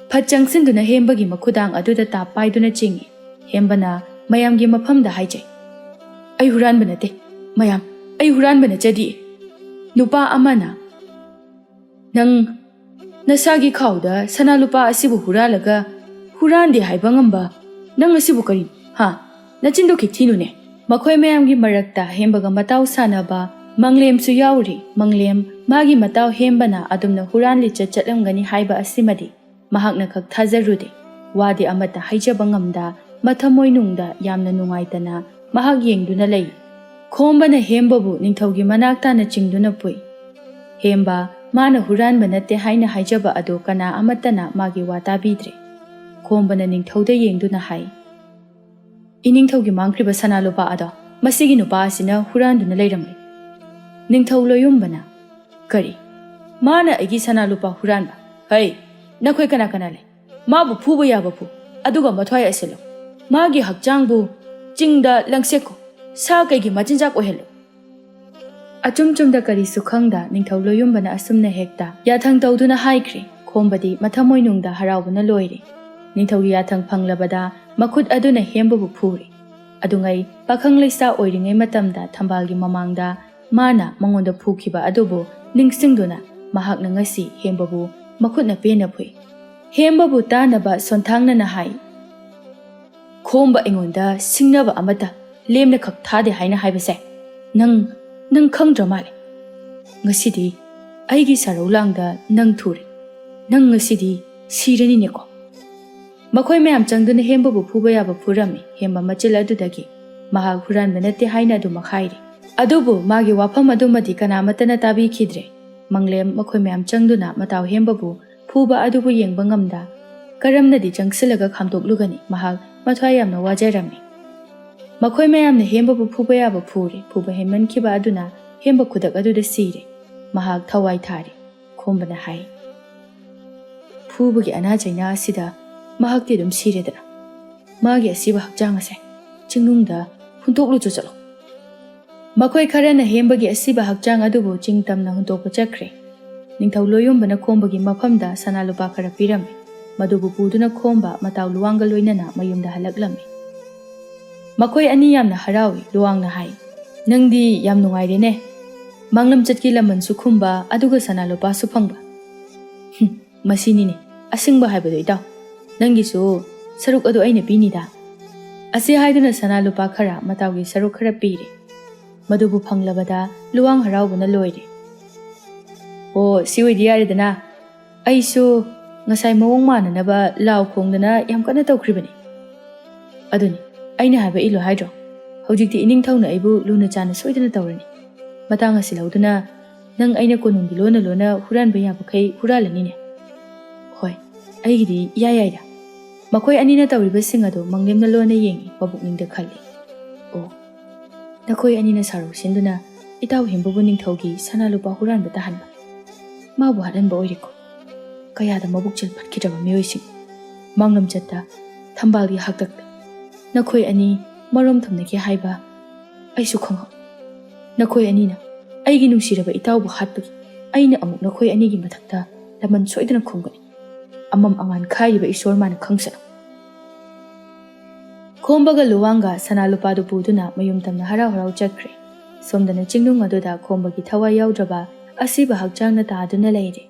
ꯐꯠ ꯆꯪꯁꯤꯟꯗꯨꯅ ꯍꯦꯝꯕꯒꯤ ꯃꯈꯨꯗꯥꯡ ꯑꯗꯨꯗ ꯇꯥꯞ ꯄꯥꯏꯗꯨꯅ ꯆꯤꯡꯏ꯫ ꯍꯦꯝꯕꯅ ꯃꯌꯥꯝꯒꯤ ꯃꯐꯝꯗ ꯍꯥꯏꯖꯩ, "ꯑꯩ ꯍꯨꯔꯥꯟꯕ ꯅꯠꯇꯦ, ꯃꯌꯥꯝ, ꯑꯩ ꯍꯨꯔꯥꯟꯕ ꯅꯠꯆꯗꯤꯌꯦ!" ꯅꯨꯄꯥ ꯑꯃꯅ, "ꯅꯪ ꯅꯁꯥꯒꯤ ꯈꯥꯎꯗ ꯁꯅꯥ ꯂꯨꯄꯥ ꯑꯁꯤꯕꯨ ꯍꯨꯔꯥꯜꯂꯒ ꯍꯨꯔꯥꯟꯗꯦ ꯍꯥꯏꯕ ꯉꯝꯕ ꯅꯪ ꯑꯁꯤꯕꯨ ꯀꯔꯤꯅꯣ? ꯍꯥ? ꯅꯆꯤꯟꯗꯨ ꯈꯤꯛꯊꯤꯅꯨꯅꯦ!" ꯃꯈꯣꯏ ꯃꯌꯥꯝꯒꯤ ꯃꯔꯛꯇ ꯍꯦꯝꯕꯒ ꯃꯇꯥꯎ ꯁꯥꯟꯅꯕ ꯃꯪꯂꯦꯝꯁꯨ ꯌꯥꯎꯔꯤ꯫ ꯃꯪꯂꯦꯝ ꯃꯥꯒꯤ ꯃꯇꯥꯎ ꯍꯦꯝꯕꯅ ꯑꯗꯨꯝꯅ ꯍꯨꯔꯥꯟ ꯂꯤꯆꯠ ꯆꯠꯂꯝꯒꯅꯤ ꯍꯥꯏꯕ ꯑꯁꯤꯃꯗꯤ ꯃꯍꯥꯛꯅ ꯈꯛ ꯊꯥꯖꯔꯨꯗꯦ꯫ ꯋꯥꯗꯤ ꯑꯃꯠꯇ ꯍꯥꯏꯖꯕ ꯉꯝꯗ ꯃꯊꯃꯣꯏꯅꯨꯡꯗ ꯌꯥꯝꯅ ꯅꯨꯡꯉꯥꯏꯇꯅ ꯃꯍꯥꯛ ꯌꯦꯡꯗꯨꯅ ꯂꯩ꯫ ꯈꯣꯝꯕꯅ ꯍꯦꯝꯕꯕꯨ ꯅꯤꯡꯊꯧꯒꯤ ꯃꯅꯥꯛ ꯇꯥꯅ ꯆꯤꯡꯗꯨꯅ ꯄꯨꯏ꯫ ꯍꯦꯝꯕ ꯃꯥꯅ ꯍꯨꯔꯥꯟꯕ ꯅꯠꯇꯦ ꯍꯥꯏꯅ ꯍꯥꯏꯖꯕ ꯑꯗꯨ ꯀꯅꯥ ꯑꯃꯠꯇꯅ ꯃꯥꯒꯤ ꯋꯥ ꯇꯥꯕꯤꯗ꯭ꯔꯦ꯫ ꯈꯣꯝꯕꯅ ꯅꯤꯡꯊꯧꯗ ꯌꯦꯡꯗꯨꯅ ꯍꯥꯏ, "ꯏꯅꯤꯡꯊꯧꯒꯤ ꯃꯥꯡꯈ꯭ꯔꯤꯕ ꯁꯅꯥ ꯂꯨꯄꯥ ꯑꯗꯣ ꯃꯁꯤꯒꯤ ꯅꯨꯄꯥ ꯑꯁꯤꯅ ꯍꯨꯔꯥꯟꯗꯨꯅ ꯂꯩꯔꯝꯂꯦ꯫" ꯅꯤꯡꯊꯧ ꯂꯣꯌꯨꯝꯕꯅ, "ꯀꯔꯤ? ꯃꯥꯅ ꯑꯩꯒꯤ ꯁꯅꯥ ꯂꯨꯄꯥ ꯍꯨꯔꯥꯟꯕ? ꯍꯩ, ꯅꯈꯣꯏ ꯀꯅꯥ ꯀꯅꯥ ꯂꯩ? ꯃꯥꯕꯨ ꯐꯨꯕ ꯌꯥꯕ ꯐꯨ, ꯑꯗꯨꯒ ꯃꯊ꯭ꯋꯥꯏ ꯑꯁꯤꯜꯂꯨ꯫ ꯃꯥꯒꯤ ꯍꯛꯆꯥꯡꯕꯨ ꯆꯤꯡꯗ ꯂꯪꯁꯦꯛꯈꯣ, ꯁꯥ ꯀꯩꯒꯤ ꯃꯆꯤꯟꯖꯥꯛ ꯑꯣꯏꯍꯜꯂꯨ꯫" ꯑꯆꯨꯝ ꯆꯨꯝꯗ ꯀꯔꯤꯁꯨ ꯈꯪꯗ ꯅꯤꯡꯊꯧ ꯂꯣꯌꯨꯝꯕꯅ ꯑꯁꯨꯝꯅ ꯍꯦꯛꯇ ꯌꯥꯊꯪ ꯇꯧꯗꯨꯅ ꯍꯥꯏꯈ꯭ꯔꯦ꯫ ꯈꯣꯝꯕꯗꯤ ꯃꯊꯃꯣꯏꯅꯨꯡꯗ ꯍꯔꯥꯎꯕꯅ ꯂꯣꯏꯔꯦ꯫ ꯅꯤꯡꯊꯧꯒꯤ ꯌꯥꯊꯪ ꯐꯪꯂꯕꯗ ꯃꯈꯨꯠ ꯑꯗꯨꯅ ꯍꯦꯝꯕꯕꯨ ꯐꯨꯔꯦ꯫ ꯑꯗꯨꯉꯩ ꯄꯥꯈꯪ ꯂꯩꯁꯥ ꯑꯣꯏꯔꯤꯉꯩ ꯃꯇꯝꯗ ꯊꯝꯕꯥꯜꯒꯤ ꯃꯃꯥꯡꯗ ꯃꯥꯅ ꯃꯉꯣꯟꯗ ꯐꯨꯈꯤꯕ ꯑꯗꯨꯕꯨ ꯅꯤꯡꯁꯤꯡꯗꯨꯅ ꯃꯍꯥꯛꯅ ꯉꯁꯤ ꯍꯦꯝꯕꯕꯨ ꯃꯈꯨꯠꯅ ꯄꯦꯟꯅ ꯐꯨꯏ꯫ ꯍꯦꯝꯕꯕꯨ ꯇꯥꯅꯕ ꯁꯣꯟꯊꯥꯡꯅꯅ ꯍꯥꯏ, ꯈꯣꯝꯕ ꯑꯩꯉꯣꯟꯗ ꯁꯤꯡꯅꯕ ꯑꯃꯠꯇ ꯂꯦꯝꯅ ꯈꯛ ꯊꯥꯗꯦ ꯍꯥꯏꯅ ꯍꯥꯏꯕꯁꯦ ꯅꯪ, ꯅꯪ ꯈꯪꯗ꯭ꯔ ꯃꯥꯜꯂꯦ꯫ ꯉꯁꯤꯗꯤ ꯑꯩꯒꯤ ꯁꯔꯧ ꯂꯥꯡꯗ ꯅꯪ ꯊꯨꯔꯦ꯫ ꯅꯪ ꯉꯁꯤꯗꯤ ꯁꯤꯔꯅꯤꯅꯦꯀꯣ꯫ ꯃꯈꯣꯏ ꯃꯌꯥꯝ ꯆꯪꯗꯨꯅ ꯍꯦꯝꯕꯕꯨ ꯐꯨꯕ ꯌꯥꯕ ꯐꯨꯔꯝꯃꯤ꯫ ꯍꯦꯝꯕ ꯃꯆꯤꯜ ꯑꯗꯨꯗꯒꯤ ꯃꯍꯥꯛ ꯍꯨꯔꯥꯟꯕ ꯅꯠꯇꯦ ꯍꯥꯏꯅ ꯑꯗꯨꯃꯛ ꯍꯥꯏꯔꯤ꯫ ꯑꯗꯨꯕꯨ ꯃꯥꯒꯤ ꯋꯥꯐꯝ ꯑꯗꯨꯃꯗꯤ ꯀꯅꯥꯃꯠꯇꯅ ꯇꯥꯕꯤꯈꯤꯗ꯭ꯔꯦ꯫ ꯃꯪꯂꯦꯝ ꯃꯈꯣꯏ ꯃꯌꯥꯝ ꯆꯪꯗꯨꯅ ꯃꯇꯥꯎ ꯍꯦꯝꯕꯕꯨ ꯐꯨꯕ ꯑꯗꯨꯕꯨ ꯌꯦꯡꯕ ꯉꯝꯗ ꯀꯔꯝꯅꯗꯤ ꯆꯪꯁꯤꯜꯂꯒ ꯈꯥꯝꯗꯣꯛꯂꯨꯒꯅꯤ? ꯃꯍꯥꯛ ꯃꯊ꯭ꯋꯥꯏ ꯌꯥꯝꯅ ꯋꯥꯖꯔꯝꯃꯤ꯫ ꯃꯈꯣꯏ ꯃꯌꯥꯝꯅ ꯍꯦꯝꯕꯕꯨ ꯐꯨꯕ ꯌꯥꯕ ꯐꯨꯔꯦ꯫ ꯐꯨꯕ ꯍꯦꯟꯃꯟꯈꯤꯕ ꯑꯗꯨꯅ ꯍꯦꯝꯕ ꯈꯨꯗꯛ ꯑꯗꯨꯗ ꯁꯤꯔꯦ꯫ ꯃꯍꯥꯛ ꯊꯋꯥꯏ ꯊꯥꯔꯦ꯫ ꯈꯣꯝꯕꯅ ꯍꯥꯏ, "ꯐꯨꯕꯒꯤ ꯑꯅꯥ ꯆꯩꯅꯥ ꯑꯁꯤꯗ ꯃꯍꯥꯛꯇꯤ ꯑꯗꯨꯝ ꯁꯤꯔꯦꯗꯅ꯫ ꯃꯥꯒꯤ ꯑꯁꯤꯕ ꯍꯛꯆꯥꯡ ꯑꯁꯦ ꯆꯤꯡꯅꯨꯡꯗ ꯍꯨꯟꯗꯣꯛꯂꯨꯆꯣ ꯆꯠꯂꯣ꯫" ꯃꯈꯣꯏ ꯈꯔꯅ ꯍꯦꯝꯕꯒꯤ ꯑꯁꯤꯕ ꯍꯛꯆꯥꯡ ꯑꯗꯨꯕꯨ ꯆꯤꯡ ꯇꯝꯅ ꯍꯨꯟꯗꯣꯛꯄ ꯆꯠꯈ꯭ꯔꯦ꯫ ꯅꯤꯡꯊꯧ ꯂꯣꯌꯣꯝꯕꯅ ꯈꯣꯝꯕꯒꯤ ꯃꯐꯝꯗ ꯁꯅꯥ ꯂꯨꯄꯥ ꯈꯔ ꯄꯤꯔꯝꯃꯤ꯫ ꯃꯗꯨꯕꯨ ꯄꯨꯗꯨꯅ ꯈꯣꯝꯕ ꯃꯇꯥꯎ ꯂꯨꯋꯥꯡꯒ ꯂꯣꯏꯅꯅ ꯃꯌꯨꯝꯗ ꯍꯜꯂꯛꯂꯝꯃꯤ꯫ ꯃꯈꯣꯏ ꯑꯅꯤ ꯌꯥꯝꯅ ꯍꯔꯥꯎꯏ꯫ ꯂꯨꯋꯥꯡꯅ ꯍꯥꯏ, "ꯅꯪꯗꯤ ꯌꯥꯝ ꯅꯨꯡꯉꯥꯏꯔꯦꯅꯦ꯫ ꯃꯥꯡꯂꯝꯆꯠꯀꯤ ꯂꯃꯟꯁꯨ ꯈꯨꯝꯕ, ꯑꯗꯨꯒ ꯁꯅꯥ ꯂꯨꯄꯥꯁꯨ ꯐꯪꯕ꯫" "ꯍꯨꯝ, ꯃꯁꯤꯅꯤꯅꯦ ꯑꯁꯤꯡꯕ ꯍꯥꯏꯕꯗꯣ, ꯏꯇꯥꯎ꯫ ꯅꯪꯒꯤꯁꯨ ꯁꯔꯨꯛ ꯑꯗꯨ ꯑꯩꯅ ꯄꯤꯅꯤꯗ꯫" ꯑꯁꯤ ꯍꯥꯏꯗꯨꯅ ꯁꯅꯥ ꯂꯨꯄꯥ ꯈꯔ ꯃꯇꯥꯎꯒꯤ ꯁꯔꯨꯛ ꯈꯔ ꯄꯤꯔꯦ꯫ ꯃꯗꯨꯕꯨ ꯐꯪꯂꯕꯗ ꯂꯨꯋꯥꯡ ꯍꯔꯥꯎꯕꯅ ꯂꯣꯏꯔꯦ꯫ "ꯑꯣ, ꯁꯤ ꯑꯣꯏꯗꯤ ꯌꯥꯔꯦꯗꯅ꯫ ꯑꯩꯁꯨ ꯉꯁꯥꯏ ꯃꯑꯣꯡ ꯃꯥꯟꯅꯅꯕ ꯂꯥꯎ ꯈꯣꯡꯗꯅ ꯌꯥꯝ ꯀꯟꯅ ꯇꯧꯈ꯭ꯔꯤꯕꯅꯤ꯫ ꯑꯗꯨꯅꯤ, ꯑꯩꯅ ꯍꯥꯏꯕ ꯏꯜꯂꯨ ꯍꯥꯏꯗ꯭ꯔꯣ? ꯍꯧꯖꯤꯛꯇꯤ ꯏꯅꯤꯡꯊꯧꯅ ꯑꯩꯕꯨ ꯂꯨꯅ ꯆꯥꯟꯅ ꯁꯣꯏꯗꯅ ꯇꯧꯔꯅꯤ꯫ ꯃꯇꯥꯡ ꯑꯁꯤ ꯂꯧꯗꯨꯅ ꯅꯪ ꯑꯩꯅ ꯀꯣꯅꯨꯡꯒꯤ ꯂꯣꯟꯅ ꯂꯣꯟꯅ ꯍꯨꯔꯥꯟꯕ ꯌꯥꯕꯈꯩ ꯍꯨꯔꯥꯜꯂꯅꯤꯅꯦ꯫" "ꯍꯣꯏ, ꯑꯩꯒꯤꯗꯤ ꯏꯌꯥ ꯌꯥꯏꯗ꯫" ꯃꯈꯣꯏ ꯑꯅꯤꯅ ꯇꯧꯔꯤꯕꯁꯤꯡ ꯑꯗꯨ ꯃꯪꯂꯦꯝꯅ ꯂꯣꯟꯅ ꯌꯦꯡꯏ, ꯃꯕꯨꯛꯅꯤꯡꯗ ꯈꯜꯂꯤ, "ꯑꯣ, ꯅꯈꯣꯏ ꯑꯅꯤꯅ ꯁꯥꯔꯧ ꯁꯤꯟꯗꯨꯅ ꯏꯇꯥꯎ ꯍꯦꯝꯕꯕꯨ ꯅꯤꯡꯊꯧꯒꯤ ꯁꯅꯥ ꯂꯨꯄꯥ ꯍꯨꯔꯥꯟꯕ ꯇꯥꯍꯟꯕ, ꯃꯥꯕꯨ ꯍꯥꯠꯍꯟꯕ ꯑꯣꯏꯔꯦꯀꯣ꯫ ꯀꯌꯥꯗ ꯃꯕꯨꯛꯆꯦꯜ ꯐꯠꯈꯤꯗ꯭ꯔꯕ ꯃꯤꯑꯣꯏꯁꯤꯡ꯫ ꯃꯥꯡꯂꯝꯆꯠꯇ ꯊꯝꯕꯥꯜꯒꯤ ꯍꯥꯛꯇꯛꯇ ꯅꯈꯣꯏ ꯑꯅꯤ ꯃꯔꯣꯝ ꯊꯝꯅꯒꯦ ꯍꯥꯏꯕ ꯑꯩꯁꯨ ꯈꯪꯍꯧ꯫ ꯅꯈꯣꯏ ꯑꯅꯤꯅ ꯑꯩꯒꯤ ꯅꯨꯡꯁꯤꯔꯕ ꯏꯇꯥꯎꯕꯨ ꯍꯥꯠꯄꯒꯤ ꯑꯩꯅ ꯑꯃꯨꯛ ꯅꯈꯣꯏ ꯑꯅꯤꯒꯤ ꯃꯊꯛꯇ ꯂꯃꯟ ꯁꯣꯏꯗꯅ ꯈꯨꯝꯒꯅꯤ꯫ ꯑꯃꯝ ꯑꯉꯥꯟ ꯈꯥꯏꯔꯤꯕ ꯏꯁꯣꯔ ꯃꯥꯅ ꯈꯪꯁꯅꯨ꯫" ꯈꯣꯝꯕꯒ ꯂꯨꯋꯥꯡꯒ ꯁꯅꯥ ꯂꯨꯄꯥꯗꯨ ꯄꯨꯗꯨꯅ ꯃꯌꯨꯝ ꯇꯝꯅ ꯍꯔꯥꯎ ꯍꯔꯥꯎ ꯆꯠꯈ꯭ꯔꯦ꯫ ꯁꯣꯝꯗꯅ ꯆꯤꯡꯅꯨꯡ ꯑꯗꯨꯗ ꯈꯣꯝꯕꯒꯤ ꯊꯋꯥꯏ ꯌꯥꯎꯗ꯭ꯔꯕ ꯑꯁꯤꯕ ꯍꯛꯆꯥꯡꯅ ꯇꯥꯗꯨꯅ ꯂꯩꯔꯦ꯫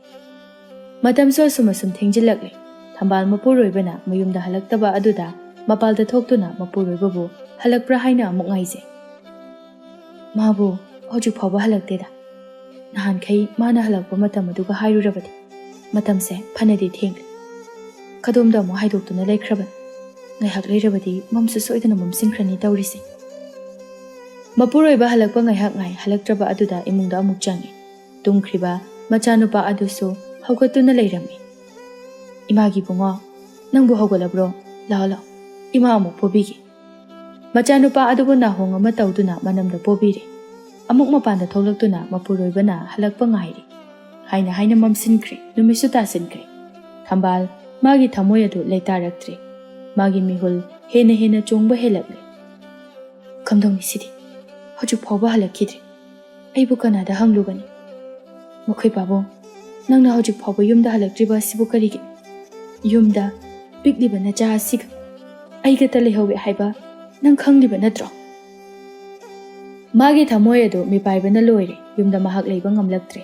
ꯃꯇꯝꯁꯨ ꯑꯁꯨꯝ ꯑꯁꯨꯝ ꯊꯦꯡꯖꯤꯜꯂꯛꯂꯦ꯫ ꯊꯝꯕꯥꯜ ꯃꯄꯨꯔꯣꯏꯕꯅ ꯃꯌꯨꯝꯗ ꯍꯜꯂꯛꯇꯕ ꯑꯗꯨꯗ ꯃꯄꯥꯜꯗ ꯊꯣꯛꯇꯨꯅ ꯃꯄꯨꯔꯣꯏꯕꯕꯨ ꯍꯜꯂꯛꯄ꯭ꯔꯥ ꯍꯥꯏꯅ ꯑꯃꯨꯛ ꯉꯥꯏꯖꯩ꯫ "ꯃꯥꯕꯨ ꯍꯧꯖꯤꯛ ꯐꯥꯎꯕ ꯍꯜꯂꯛꯇꯦꯗ꯫ ꯅꯍꯥꯟꯈꯩ ꯃꯥꯅ ꯍꯜꯂꯛꯄ ꯃꯇꯝ ꯑꯗꯨꯒ ꯍꯥꯏꯔꯨꯔꯕꯗꯤ ꯃꯇꯝꯁꯦ ꯐꯅꯗꯤ ꯊꯦꯡꯂꯦ꯫ ꯀꯗꯣꯝꯗ ꯑꯃꯨꯛ ꯍꯥꯏꯗꯣꯛꯇꯨꯅ ꯂꯩꯈ꯭ꯔꯕꯅꯣ? ꯉꯥꯏꯍꯥꯛ ꯂꯩꯔꯕꯗꯤ ꯃꯝꯁꯨ ꯁꯣꯏꯗꯅ ꯃꯝꯁꯤꯟꯈ꯭ꯔꯅꯤ ꯇꯧꯔꯤꯁꯦ꯫" ꯃꯄꯨꯔꯣꯏꯕ ꯍꯜꯂꯛꯄ ꯉꯥꯏꯍꯥꯛ ꯉꯥꯏ ꯍꯜꯂꯛꯇ꯭ꯔꯕ ꯑꯗꯨꯗ ꯏꯃꯨꯡꯗ ꯑꯃꯨꯛ ꯆꯪꯉꯤ꯫ ꯇꯨꯝꯈ꯭ꯔꯤꯕ ꯃꯆꯥꯅꯨꯄꯥ ꯑꯗꯨꯁꯨ ꯍꯧꯒꯠꯇꯨꯅ ꯂꯩꯔꯝꯃꯤ꯫ "ꯏꯃꯥꯒꯤ ꯏꯕꯨꯡꯉꯣ, ꯅꯪꯕꯨ ꯍꯧꯒꯠꯂꯕ꯭ꯔꯣ? ꯂꯥꯛꯑꯣ ꯂꯥꯛꯑꯣ, ꯏꯃꯥ ꯑꯃꯨꯛ ꯄꯣꯕꯤꯒꯦ꯫" ꯃꯆꯥꯅꯨꯄꯥ ꯑꯗꯨꯕꯨ ꯅꯥꯍꯣꯡ ꯑꯃ ꯇꯧꯗꯨꯅ ꯃꯅꯝꯗ ꯄꯣꯕꯤꯔꯦ꯫ ꯑꯃꯨꯛ ꯃꯄꯥꯟꯗ ꯊꯣꯛꯂꯛꯇꯨꯅ ꯃꯄꯨꯔꯣꯏꯕꯅ ꯍꯜꯂꯛꯄ ꯉꯥꯏꯔꯤ꯫ ꯍꯥꯏꯅ ꯍꯥꯏꯅ ꯃꯝꯁꯤꯟꯈ꯭ꯔꯦ, ꯅꯨꯃꯤꯠꯁꯨ ꯇꯥꯁꯤꯟꯈ꯭ꯔꯦ꯫ ꯊꯝꯕꯥꯜ ꯃꯥꯒꯤ ꯊꯃꯣꯏ ꯑꯗꯨ ꯂꯩꯇꯥꯔꯛꯇ꯭ꯔꯦ꯫ ꯃꯥꯒꯤ ꯃꯤꯍꯨꯜ ꯍꯦꯟꯅ ꯍꯦꯟꯅ ꯆꯣꯡꯕ ꯍꯦꯜꯂꯛꯂꯦ꯫ "ꯀꯝꯗꯧꯅꯤ ꯁꯤꯗꯤ? ꯍꯧꯖꯤꯛ ꯐꯥꯎꯕ ꯍꯜꯂꯛꯈꯤꯗ꯭ꯔꯦ꯫ ꯑꯩꯕꯨ ꯀꯅꯥꯗ ꯍꯪꯂꯨꯒꯅꯤ? ꯃꯈꯣꯏ ꯄꯥꯕꯨꯡ, ꯅꯪꯅ ꯍꯧꯖꯤꯛ ꯐꯥꯎꯕ ꯌꯨꯝꯗ ꯍꯜꯂꯛꯇ꯭ꯔꯤꯕ ꯑꯁꯤꯕꯨ ꯀꯔꯤꯒꯤꯅꯣ? ꯌꯨꯝꯗ ꯄꯤꯛꯂꯤꯕ ꯅꯆꯥ ꯑꯁꯤꯒ ꯑꯩꯒꯇ ꯂꯩꯍꯧꯋꯦ ꯍꯥꯏꯕ ꯅꯪ ꯈꯪꯂꯤꯕ ꯅꯠꯇ꯭ꯔꯣ?" ꯃꯥꯒꯤ ꯊꯃꯣꯏ ꯑꯗꯨ ꯃꯤꯄꯥꯏꯕꯅ ꯂꯣꯏꯔꯦ꯫ ꯌꯨꯝꯗ ꯃꯍꯥꯛ ꯂꯩꯕ ꯉꯝꯂꯛꯇ꯭ꯔꯦ꯫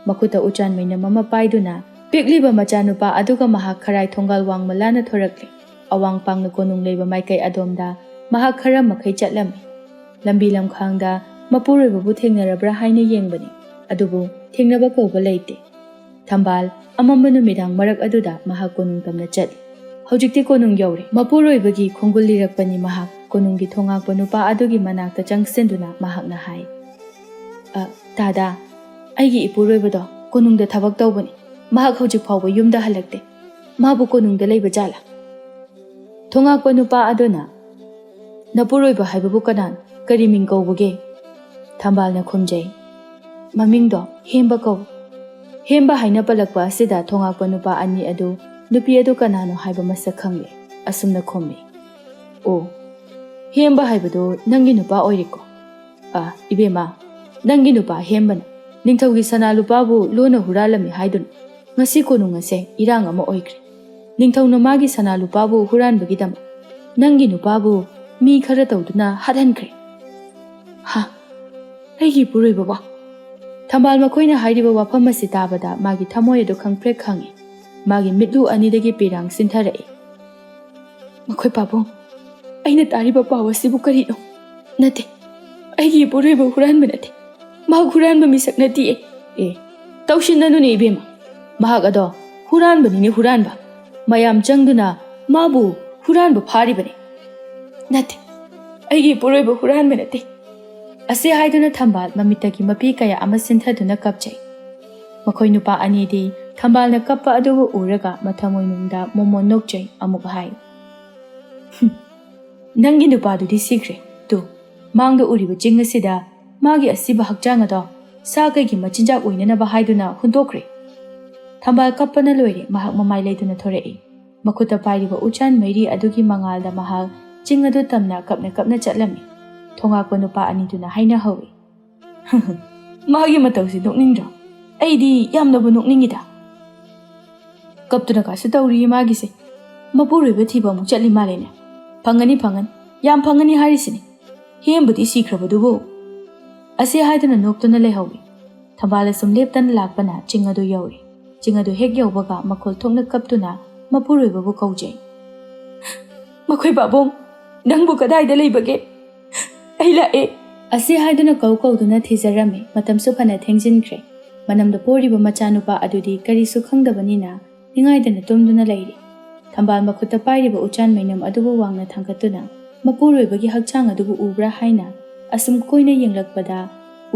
ꯃꯈꯨꯠꯇ ꯎꯆꯥꯟ ꯃꯩꯅꯝ ꯑꯃ ꯄꯥꯏꯗꯨꯅ ꯄꯤꯛꯂꯤꯕ ꯃꯆꯥꯅꯨꯄꯥ ꯑꯗꯨꯒ ꯃꯍꯥꯛ ꯈꯔꯥꯏ ꯊꯣꯡꯒꯥꯜ ꯋꯥꯡꯃ ꯂꯥꯟꯅ ꯊꯣꯔꯛꯂꯦ꯫ ꯑꯋꯥꯡ ꯄꯥꯡꯅ ꯀꯣꯅꯨꯡ ꯂꯩꯕ ꯃꯥꯏꯀꯩ ꯑꯗꯣꯝꯗ ꯃꯍꯥꯛ ꯈꯔ ꯃꯈꯩ ꯆꯠꯂꯝꯃꯤ꯫ ꯂꯝꯕꯤ ꯂꯝꯈꯥꯡꯗ ꯃꯄꯨꯔꯣꯏꯕꯕꯨ ꯊꯦꯡꯅꯔꯕ꯭ꯔꯥ ꯍꯥꯏꯅ ꯌꯦꯡꯕꯅꯤ, ꯑꯗꯨꯕꯨ ꯊꯦꯡꯅꯕ ꯀꯧꯕ ꯂꯩꯇꯦ꯫ ꯊꯝꯕꯥꯜ ꯑꯃꯝꯕ ꯅꯨꯃꯤꯗꯥꯡ ꯃꯔꯛ ꯑꯗꯨꯗ ꯃꯍꯥꯛ ꯀꯣꯅꯨꯡ ꯇꯝꯅ ꯆꯠꯂꯤ꯫ ꯍꯧꯖꯤꯛꯇꯤ ꯀꯣꯅꯨꯡ ꯌꯧꯔꯦ꯫ ꯃꯄꯨꯔꯣꯏꯕꯒꯤ ꯈꯣꯡꯒꯨꯜ ꯂꯤꯔꯛꯄꯅꯤ ꯃꯍꯥꯛ꯫ ꯀꯣꯅꯨꯡꯒꯤ ꯊꯣꯉꯥꯛꯄ ꯅꯨꯄꯥ ꯑꯗꯨꯒꯤ ꯃꯅꯥꯛꯇ ꯆꯪꯁꯤꯟꯗꯨꯅ ꯃꯍꯥꯛꯅ ꯍꯥꯏ, "ꯑ, ꯗꯥꯗꯥ, ꯑꯩꯒꯤ ꯏꯄꯨꯔꯣꯏꯕꯗꯣ ꯀꯣꯅꯨꯡꯗ ꯊꯕꯛ ꯇꯧꯕꯅꯤ꯫ ꯃꯍꯥꯛ ꯍꯧꯖꯤꯛ ꯐꯥꯎꯕ ꯌꯨꯝꯗ ꯍꯜꯂꯛꯇꯦ꯫ ꯃꯥꯕꯨ ꯀꯣꯅꯨꯡꯗ ꯂꯩꯕ ꯖꯥꯠꯂꯥ?" ꯊꯣꯉꯥꯛꯄ ꯅꯨꯄꯥ ꯑꯗꯨꯅ, "ꯅꯄꯨꯔꯣꯏꯕ ꯍꯥꯏꯕꯕꯨ ꯀꯅꯥꯅꯣ? ꯀꯔꯤ ꯃꯤꯡ ꯀꯧꯕꯒꯦ?" ꯊꯝꯕꯥꯜꯅ ꯈꯨꯝꯖꯩ, "ꯃꯃꯤꯡꯗꯣ ꯍꯦꯝꯕ ꯀꯧꯏ꯫" ꯍꯦꯝꯕ ꯍꯥꯏꯅ ꯄꯜꯂꯛꯄ ꯑꯁꯤꯗ ꯊꯣꯉꯥꯛꯄ ꯅꯨꯄꯥ ꯑꯅꯤ ꯑꯗꯨ ꯅꯨꯄꯤ ꯑꯗꯨ ꯀꯅꯥꯅꯣ ꯍꯥꯏꯕ ꯃꯁꯛ ꯈꯪꯂꯦ꯫ ꯑꯁꯨꯝꯅ ꯈꯨꯝꯃꯤ, "ꯑꯣ, ꯍꯦꯝꯕ ꯍꯥꯏꯕꯗꯨ ꯅꯪꯒꯤ ꯅꯨꯄꯥ ꯑꯣꯏꯔꯦꯀꯣ?" "ꯑ, ꯏꯕꯦꯝꯃ, ꯅꯪꯒꯤ ꯅꯨꯄꯥ ꯍꯦꯝꯕꯅ ꯅꯤꯡꯊꯧꯒꯤ ꯁꯅꯥ ꯂꯨꯄꯥꯕꯨ ꯂꯣꯟꯅ ꯍꯨꯔꯥꯜꯂꯝꯃꯤ ꯍꯥꯏꯗꯨꯅ ꯉꯁꯤ ꯀꯣꯅꯨꯡ ꯑꯁꯦ ꯏꯔꯥꯡ ꯑꯃ ꯑꯣꯏꯈ꯭ꯔꯦ꯫ ꯅꯤꯡꯊꯧꯅ ꯃꯥꯒꯤ ꯁꯅꯥ ꯂꯨꯄꯥꯕꯨ ꯍꯨꯔꯥꯟꯕꯒꯤꯗꯃꯛ ꯅꯪꯒꯤ ꯅꯨꯄꯥꯕꯨ ꯃꯤ ꯈꯔ ꯇꯧꯗꯨꯅ ꯍꯥꯠꯍꯟꯈ꯭ꯔꯦ꯫" "ꯍꯥ? ꯑꯩꯒꯤ ꯏꯄꯨꯔꯣꯏꯕꯕꯣ?" ꯊꯝꯕꯥꯜ ꯃꯈꯣꯏꯅ ꯍꯥꯏꯔꯤꯕ ꯋꯥꯐꯝ ꯑꯁꯤ ꯇꯥꯕꯗ ꯃꯥꯒꯤ ꯊꯃꯣꯏ ꯑꯗꯨ ꯈꯪꯄ꯭ꯔꯦꯛ ꯈꯪꯉꯤ꯫ ꯃꯥꯒꯤ ꯃꯤꯠꯂꯨ ꯑꯅꯤꯗꯒꯤ ꯄꯤꯔꯥꯡ ꯁꯤꯟꯊꯔꯛꯏ꯫ ꯃꯈꯣꯏ ꯄꯥꯕꯨꯡ, ꯑꯩꯅ ꯇꯥꯔꯤꯕ ꯄꯥꯎ ꯑꯁꯤꯕꯨ ꯀꯔꯤꯅꯣ? ꯅꯠꯇꯦ, ꯑꯩꯒꯤ ꯏꯄꯨꯔꯣꯏꯕ ꯍꯨꯔꯥꯟꯕ ꯅꯠꯇꯦ꯫ ꯃꯍꯥꯛ ꯍꯨꯔꯥꯟꯕ ꯃꯤꯁꯛ ꯅꯠꯇꯤꯌꯦ꯫ ꯑꯦ, ꯇꯧꯁꯤꯟꯅꯅꯨꯅꯦ ꯏꯕꯦꯝꯃ꯫ ꯃꯍꯥꯛ ꯑꯗꯣ ꯍꯨꯔꯥꯟꯕꯅꯤꯅꯦ, ꯍꯨꯔꯥꯟꯕ꯫ ꯃꯌꯥꯝ ꯆꯪꯗꯨꯅ ꯃꯥꯕꯨ ꯍꯨꯔꯥꯟꯕ ꯐꯥꯔꯤꯕꯅꯤ꯫ ꯅꯠꯇꯦ, ꯑꯩꯒꯤ ꯏꯄꯨꯔꯣꯏꯕ ꯍꯨꯔꯥꯟꯕ ꯅꯠꯇꯦ꯫ ꯑꯁꯤ ꯍꯥꯏꯗꯨꯅ ꯊꯝꯕꯥꯜ ꯃꯃꯤꯠꯇꯒꯤ ꯃꯄꯤ ꯀꯌꯥ ꯑꯃ ꯁꯤꯟꯊꯗꯨꯅ ꯀꯞꯆꯩ꯫ ꯃꯈꯣꯏ ꯅꯨꯄꯥ ꯑꯅꯤꯗꯤ ꯊꯝꯕꯥꯜꯅ ꯀꯞꯄ ꯑꯗꯨꯕꯨ ꯎꯔꯒ ꯃꯊꯃꯣꯏꯅꯨꯡꯗ ꯃꯣꯃꯣꯟ ꯅꯣꯛꯆꯩ꯫ ꯑꯃꯨꯛ ꯍꯥꯏ, "ꯍꯨꯝ, ꯅꯪꯒꯤ ꯅꯨꯄꯥꯗꯨꯗꯤ ꯁꯤꯈ꯭ꯔꯦ꯫ ꯇꯨ, ꯃꯥꯡꯗ ꯎꯔꯤꯕ ꯆꯤꯡ ꯑꯁꯤꯗ ꯃꯥꯒꯤ ꯑꯁꯤꯕ ꯍꯛꯆꯥꯡ ꯑꯗꯣ ꯁꯥ ꯀꯩꯒꯤ ꯃꯆꯤꯟꯖꯥꯛ ꯑꯣꯏꯅꯅꯕ ꯍꯥꯏꯗꯨꯅ ꯍꯨꯟꯗꯣꯛꯈ꯭ꯔꯦ꯫" ꯊꯝꯕꯥꯜ ꯀꯞꯄꯅ ꯂꯣꯏꯔꯦ꯫ ꯃꯍꯥꯛ ꯃꯃꯥꯏ ꯂꯩꯗꯨꯅ ꯊꯣꯔꯛꯏ꯫ ꯃꯈꯨꯠꯇ ꯄꯥꯏꯔꯤꯕ ꯎꯆꯥꯟ ꯃꯩꯔꯤ ꯑꯗꯨꯒꯤ ꯃꯉꯥꯜꯗ ꯃꯍꯥꯛ ꯆꯤꯡ ꯑꯗꯨ ꯇꯝꯅ ꯀꯞꯅ ꯀꯞꯅ ꯆꯠꯂꯝꯃꯤ꯫ ꯊꯣꯉꯥꯛꯄ ꯅꯨꯄꯥ ꯑꯅꯤꯗꯨꯅ ꯍꯥꯏꯅꯍꯧꯏ, "ꯃꯥꯒꯤ ꯃꯇꯧꯁꯤ ꯅꯣꯛꯅꯤꯡꯗ꯭ꯔꯣ? ꯑꯩꯗꯤ ꯌꯥꯝꯅꯕꯨ ꯅꯣꯛꯅꯤꯡꯉꯤꯗ꯫ ꯀꯞꯇꯨꯅ ꯀꯥꯁꯨ ꯇꯧꯔꯤꯌꯦ ꯃꯥꯒꯤꯁꯦ꯫ ꯃꯄꯨꯔꯣꯏꯕ ꯊꯤꯕ ꯑꯃꯨꯛ ꯆꯠꯂꯤ ꯃꯥꯜꯂꯦꯅꯦ꯫ ꯐꯪꯒꯅꯤ, ꯐꯪꯒꯅꯤ, ꯌꯥꯝ ꯐꯪꯒꯅꯤ ꯍꯥꯏꯔꯤꯁꯤꯅꯤ꯫ ꯍꯦꯝꯕꯨꯗꯤ ꯁꯤꯈ꯭ꯔꯕꯗꯨꯕꯨ?" ꯑꯁꯤ ꯍꯥꯏꯗꯨꯅ ꯅꯣꯛꯇꯨꯅ ꯂꯩꯍꯧꯏ꯫ ꯊꯝꯕꯥꯜ ꯑꯁꯨꯝ ꯂꯦꯞꯇꯅ ꯂꯥꯛꯄꯅ ꯆꯤꯡ ꯑꯗꯨ ꯌꯧꯔꯦ꯫ ꯆꯤꯡ ꯑꯗꯨ ꯍꯦꯛ ꯌꯧꯕꯒ ꯃꯈꯣꯜ ꯊꯣꯛꯅ ꯀꯞꯇꯨꯅ ꯃꯄꯨꯔꯣꯏꯕꯕꯨ ꯀꯧꯖꯩ꯫ "ꯃꯈꯣꯏ ꯄꯥꯕꯨꯡ, ꯅꯪꯕꯨ ꯀꯗꯥꯏꯗ ꯂꯩꯕꯒꯦ? ꯑꯩ ꯂꯥꯛꯑꯦ꯫" ꯑꯁꯤ ꯍꯥꯏꯗꯨꯅ ꯀꯧ ꯀꯧꯗꯨꯅ ꯊꯤꯖꯔꯝꯃꯤ꯫ ꯃꯇꯝꯁꯨ ꯐꯅ ꯊꯦꯡꯖꯤꯟꯈ꯭ꯔꯦ꯫ ꯃꯅꯝꯗ ꯄꯣꯔꯤꯕ ꯃꯆꯥꯅꯨꯄꯥ ꯑꯗꯨꯗꯤ ꯀꯔꯤꯁꯨ ꯈꯪꯗꯕꯅꯤꯅ ꯅꯤꯡꯉꯥꯏꯗꯅ ꯇꯨꯝꯗꯨꯅ ꯂꯩꯔꯤ꯫ ꯊꯝꯕꯥꯜ ꯃꯈꯨꯠꯇ ꯄꯥꯏꯔꯤꯕ ꯎꯆꯥꯟ ꯃꯩꯅꯝ ꯑꯗꯨꯕꯨ ꯋꯥꯡꯅ ꯊꯥꯡꯒꯠꯇꯨꯅ ꯃꯄꯨꯔꯣꯏꯕꯒꯤ ꯍꯛꯆꯥꯡ ꯑꯗꯨꯕꯨ ꯎꯕ꯭ꯔꯥ ꯍꯥꯏꯅ ꯑꯁꯨꯝ ꯀꯣꯏꯅ ꯌꯦꯡꯂꯛꯄꯗ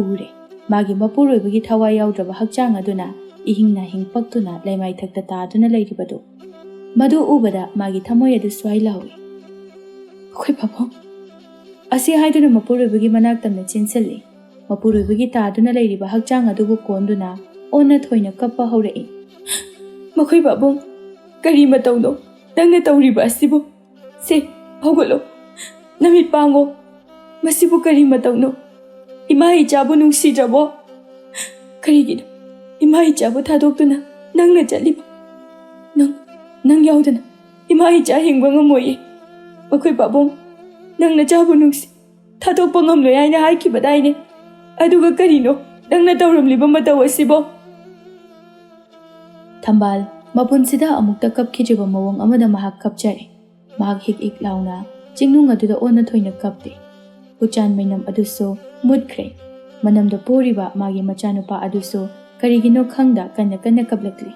ꯎꯔꯦ꯫ ꯃꯥꯒꯤ ꯃꯄꯨꯔꯣꯏꯕꯒꯤ ꯊꯋꯥꯏ ꯌꯥꯎꯗ꯭ꯔꯕ ꯍꯛꯆꯥꯡ ꯑꯗꯨꯅ ꯏꯍꯤꯡ ꯅꯥꯍꯤꯡ ꯄꯛꯇꯨꯅ ꯂꯩꯃꯥꯏꯊꯛꯇ ꯇꯥꯗꯨꯅ ꯂꯩꯔꯤꯕꯗꯨ꯫ ꯃꯗꯨ ꯎꯕꯗ ꯃꯥꯒꯤ ꯊꯃꯣꯏ ꯑꯗꯨ ꯁ꯭ꯋꯥꯏ ꯂꯥꯎꯏ꯫ "ꯑꯩꯈꯣꯏ ꯄꯥꯕꯨꯡ!" ꯑꯁꯤ ꯍꯥꯏꯗꯨꯅ ꯃꯄꯨꯔꯣꯏꯕꯒꯤ ꯃꯅꯥꯛ ꯇꯝꯅ ꯆꯦꯟꯁꯤꯜꯂꯤ꯫ ꯃꯄꯨꯔꯣꯏꯕꯒꯤ ꯇꯥꯗꯨꯅ ꯂꯩꯔꯤꯕ ꯍꯛꯆꯥꯡ ꯑꯗꯨꯕꯨ ꯀꯣꯟꯗꯨꯅ ꯑꯣꯟꯅ ꯊꯣꯏꯅ ꯀꯞꯄ ꯍꯧꯔꯛꯏ꯫ "ꯃꯈꯣꯏ ꯄꯥꯕꯨꯡ, ꯀꯔꯤ ꯃꯇꯧꯅꯣ ꯅꯪꯅ ꯇꯧꯔꯤꯕ ꯑꯁꯤꯕꯨ? ꯁꯦ, ꯍꯧꯒꯠꯂꯣ, ꯅꯃꯤꯠ ꯄꯥꯡꯉꯣ꯫ ꯃꯁꯤꯕꯨ ꯀꯔꯤ ꯃꯇꯧꯅꯣ? ꯏꯃꯥ ꯏꯆꯥꯕꯨ ꯅꯨꯡꯁꯤꯗ꯭ꯔꯕꯣ? ꯀꯔꯤꯒꯤꯅꯣ ꯏꯃꯥ ꯏꯆꯥꯕꯨ ꯊꯥꯗꯣꯛꯇꯨꯅ ꯅꯪꯅ ꯆꯠꯂꯤꯕ? ꯅꯪ, ꯅꯪ ꯌꯥꯎꯗꯅ ꯏꯃꯥ ꯏꯆꯥ ꯍꯤꯡꯕ ꯉꯝꯃꯣꯏꯌꯦ꯫ ꯃꯈꯣꯏ ꯄꯥꯕꯨꯡ, ꯅꯪ ꯅꯆꯥꯕꯨ ꯅꯨꯡꯁꯤ, ꯊꯥꯗꯣꯛꯄ ꯉꯝꯂꯣꯏ ꯍꯥꯏꯅ ꯍꯥꯏꯈꯤꯕꯗꯥꯏꯅꯦ? ꯑꯗꯨꯒ ꯀꯔꯤꯅꯣ ꯅꯪꯅ ꯇꯧꯔꯝꯂꯤꯕ ꯃꯇꯧ ꯑꯁꯤꯕꯣ?" ꯊꯝꯕꯥꯜ ꯃꯄꯨꯟꯁꯤꯗ ꯑꯃꯨꯛꯇ ꯀꯞꯈꯤꯗ꯭ꯔꯤꯕ ꯃꯑꯣꯡ ꯑꯃꯗ ꯃꯍꯥꯛ ꯀꯞꯆꯔꯦ꯫ ꯃꯍꯥꯛ ꯍꯤꯛ ꯍꯤꯛ ꯂꯥꯎꯅ ꯆꯤꯡꯅꯨꯡ ꯑꯗꯨꯗ ꯑꯣꯟꯅ ꯊꯣꯏꯅ ꯀꯞꯄꯦ꯫ ꯎꯆꯥꯟ ꯃꯩꯅꯝ ꯑꯗꯨꯁꯨ ꯃꯨꯠꯈ꯭ꯔꯦ꯫ ꯃꯅꯝꯗ ꯄꯣꯔꯤꯕ ꯃꯥꯒꯤ ꯃꯆꯥꯅꯨꯄꯥ ꯑꯗꯨꯁꯨ ꯀꯔꯤꯒꯤꯅꯣ ꯈꯪꯗ ꯀꯟꯅ ꯀꯟꯅ ꯀꯞꯂꯛꯂꯤ꯫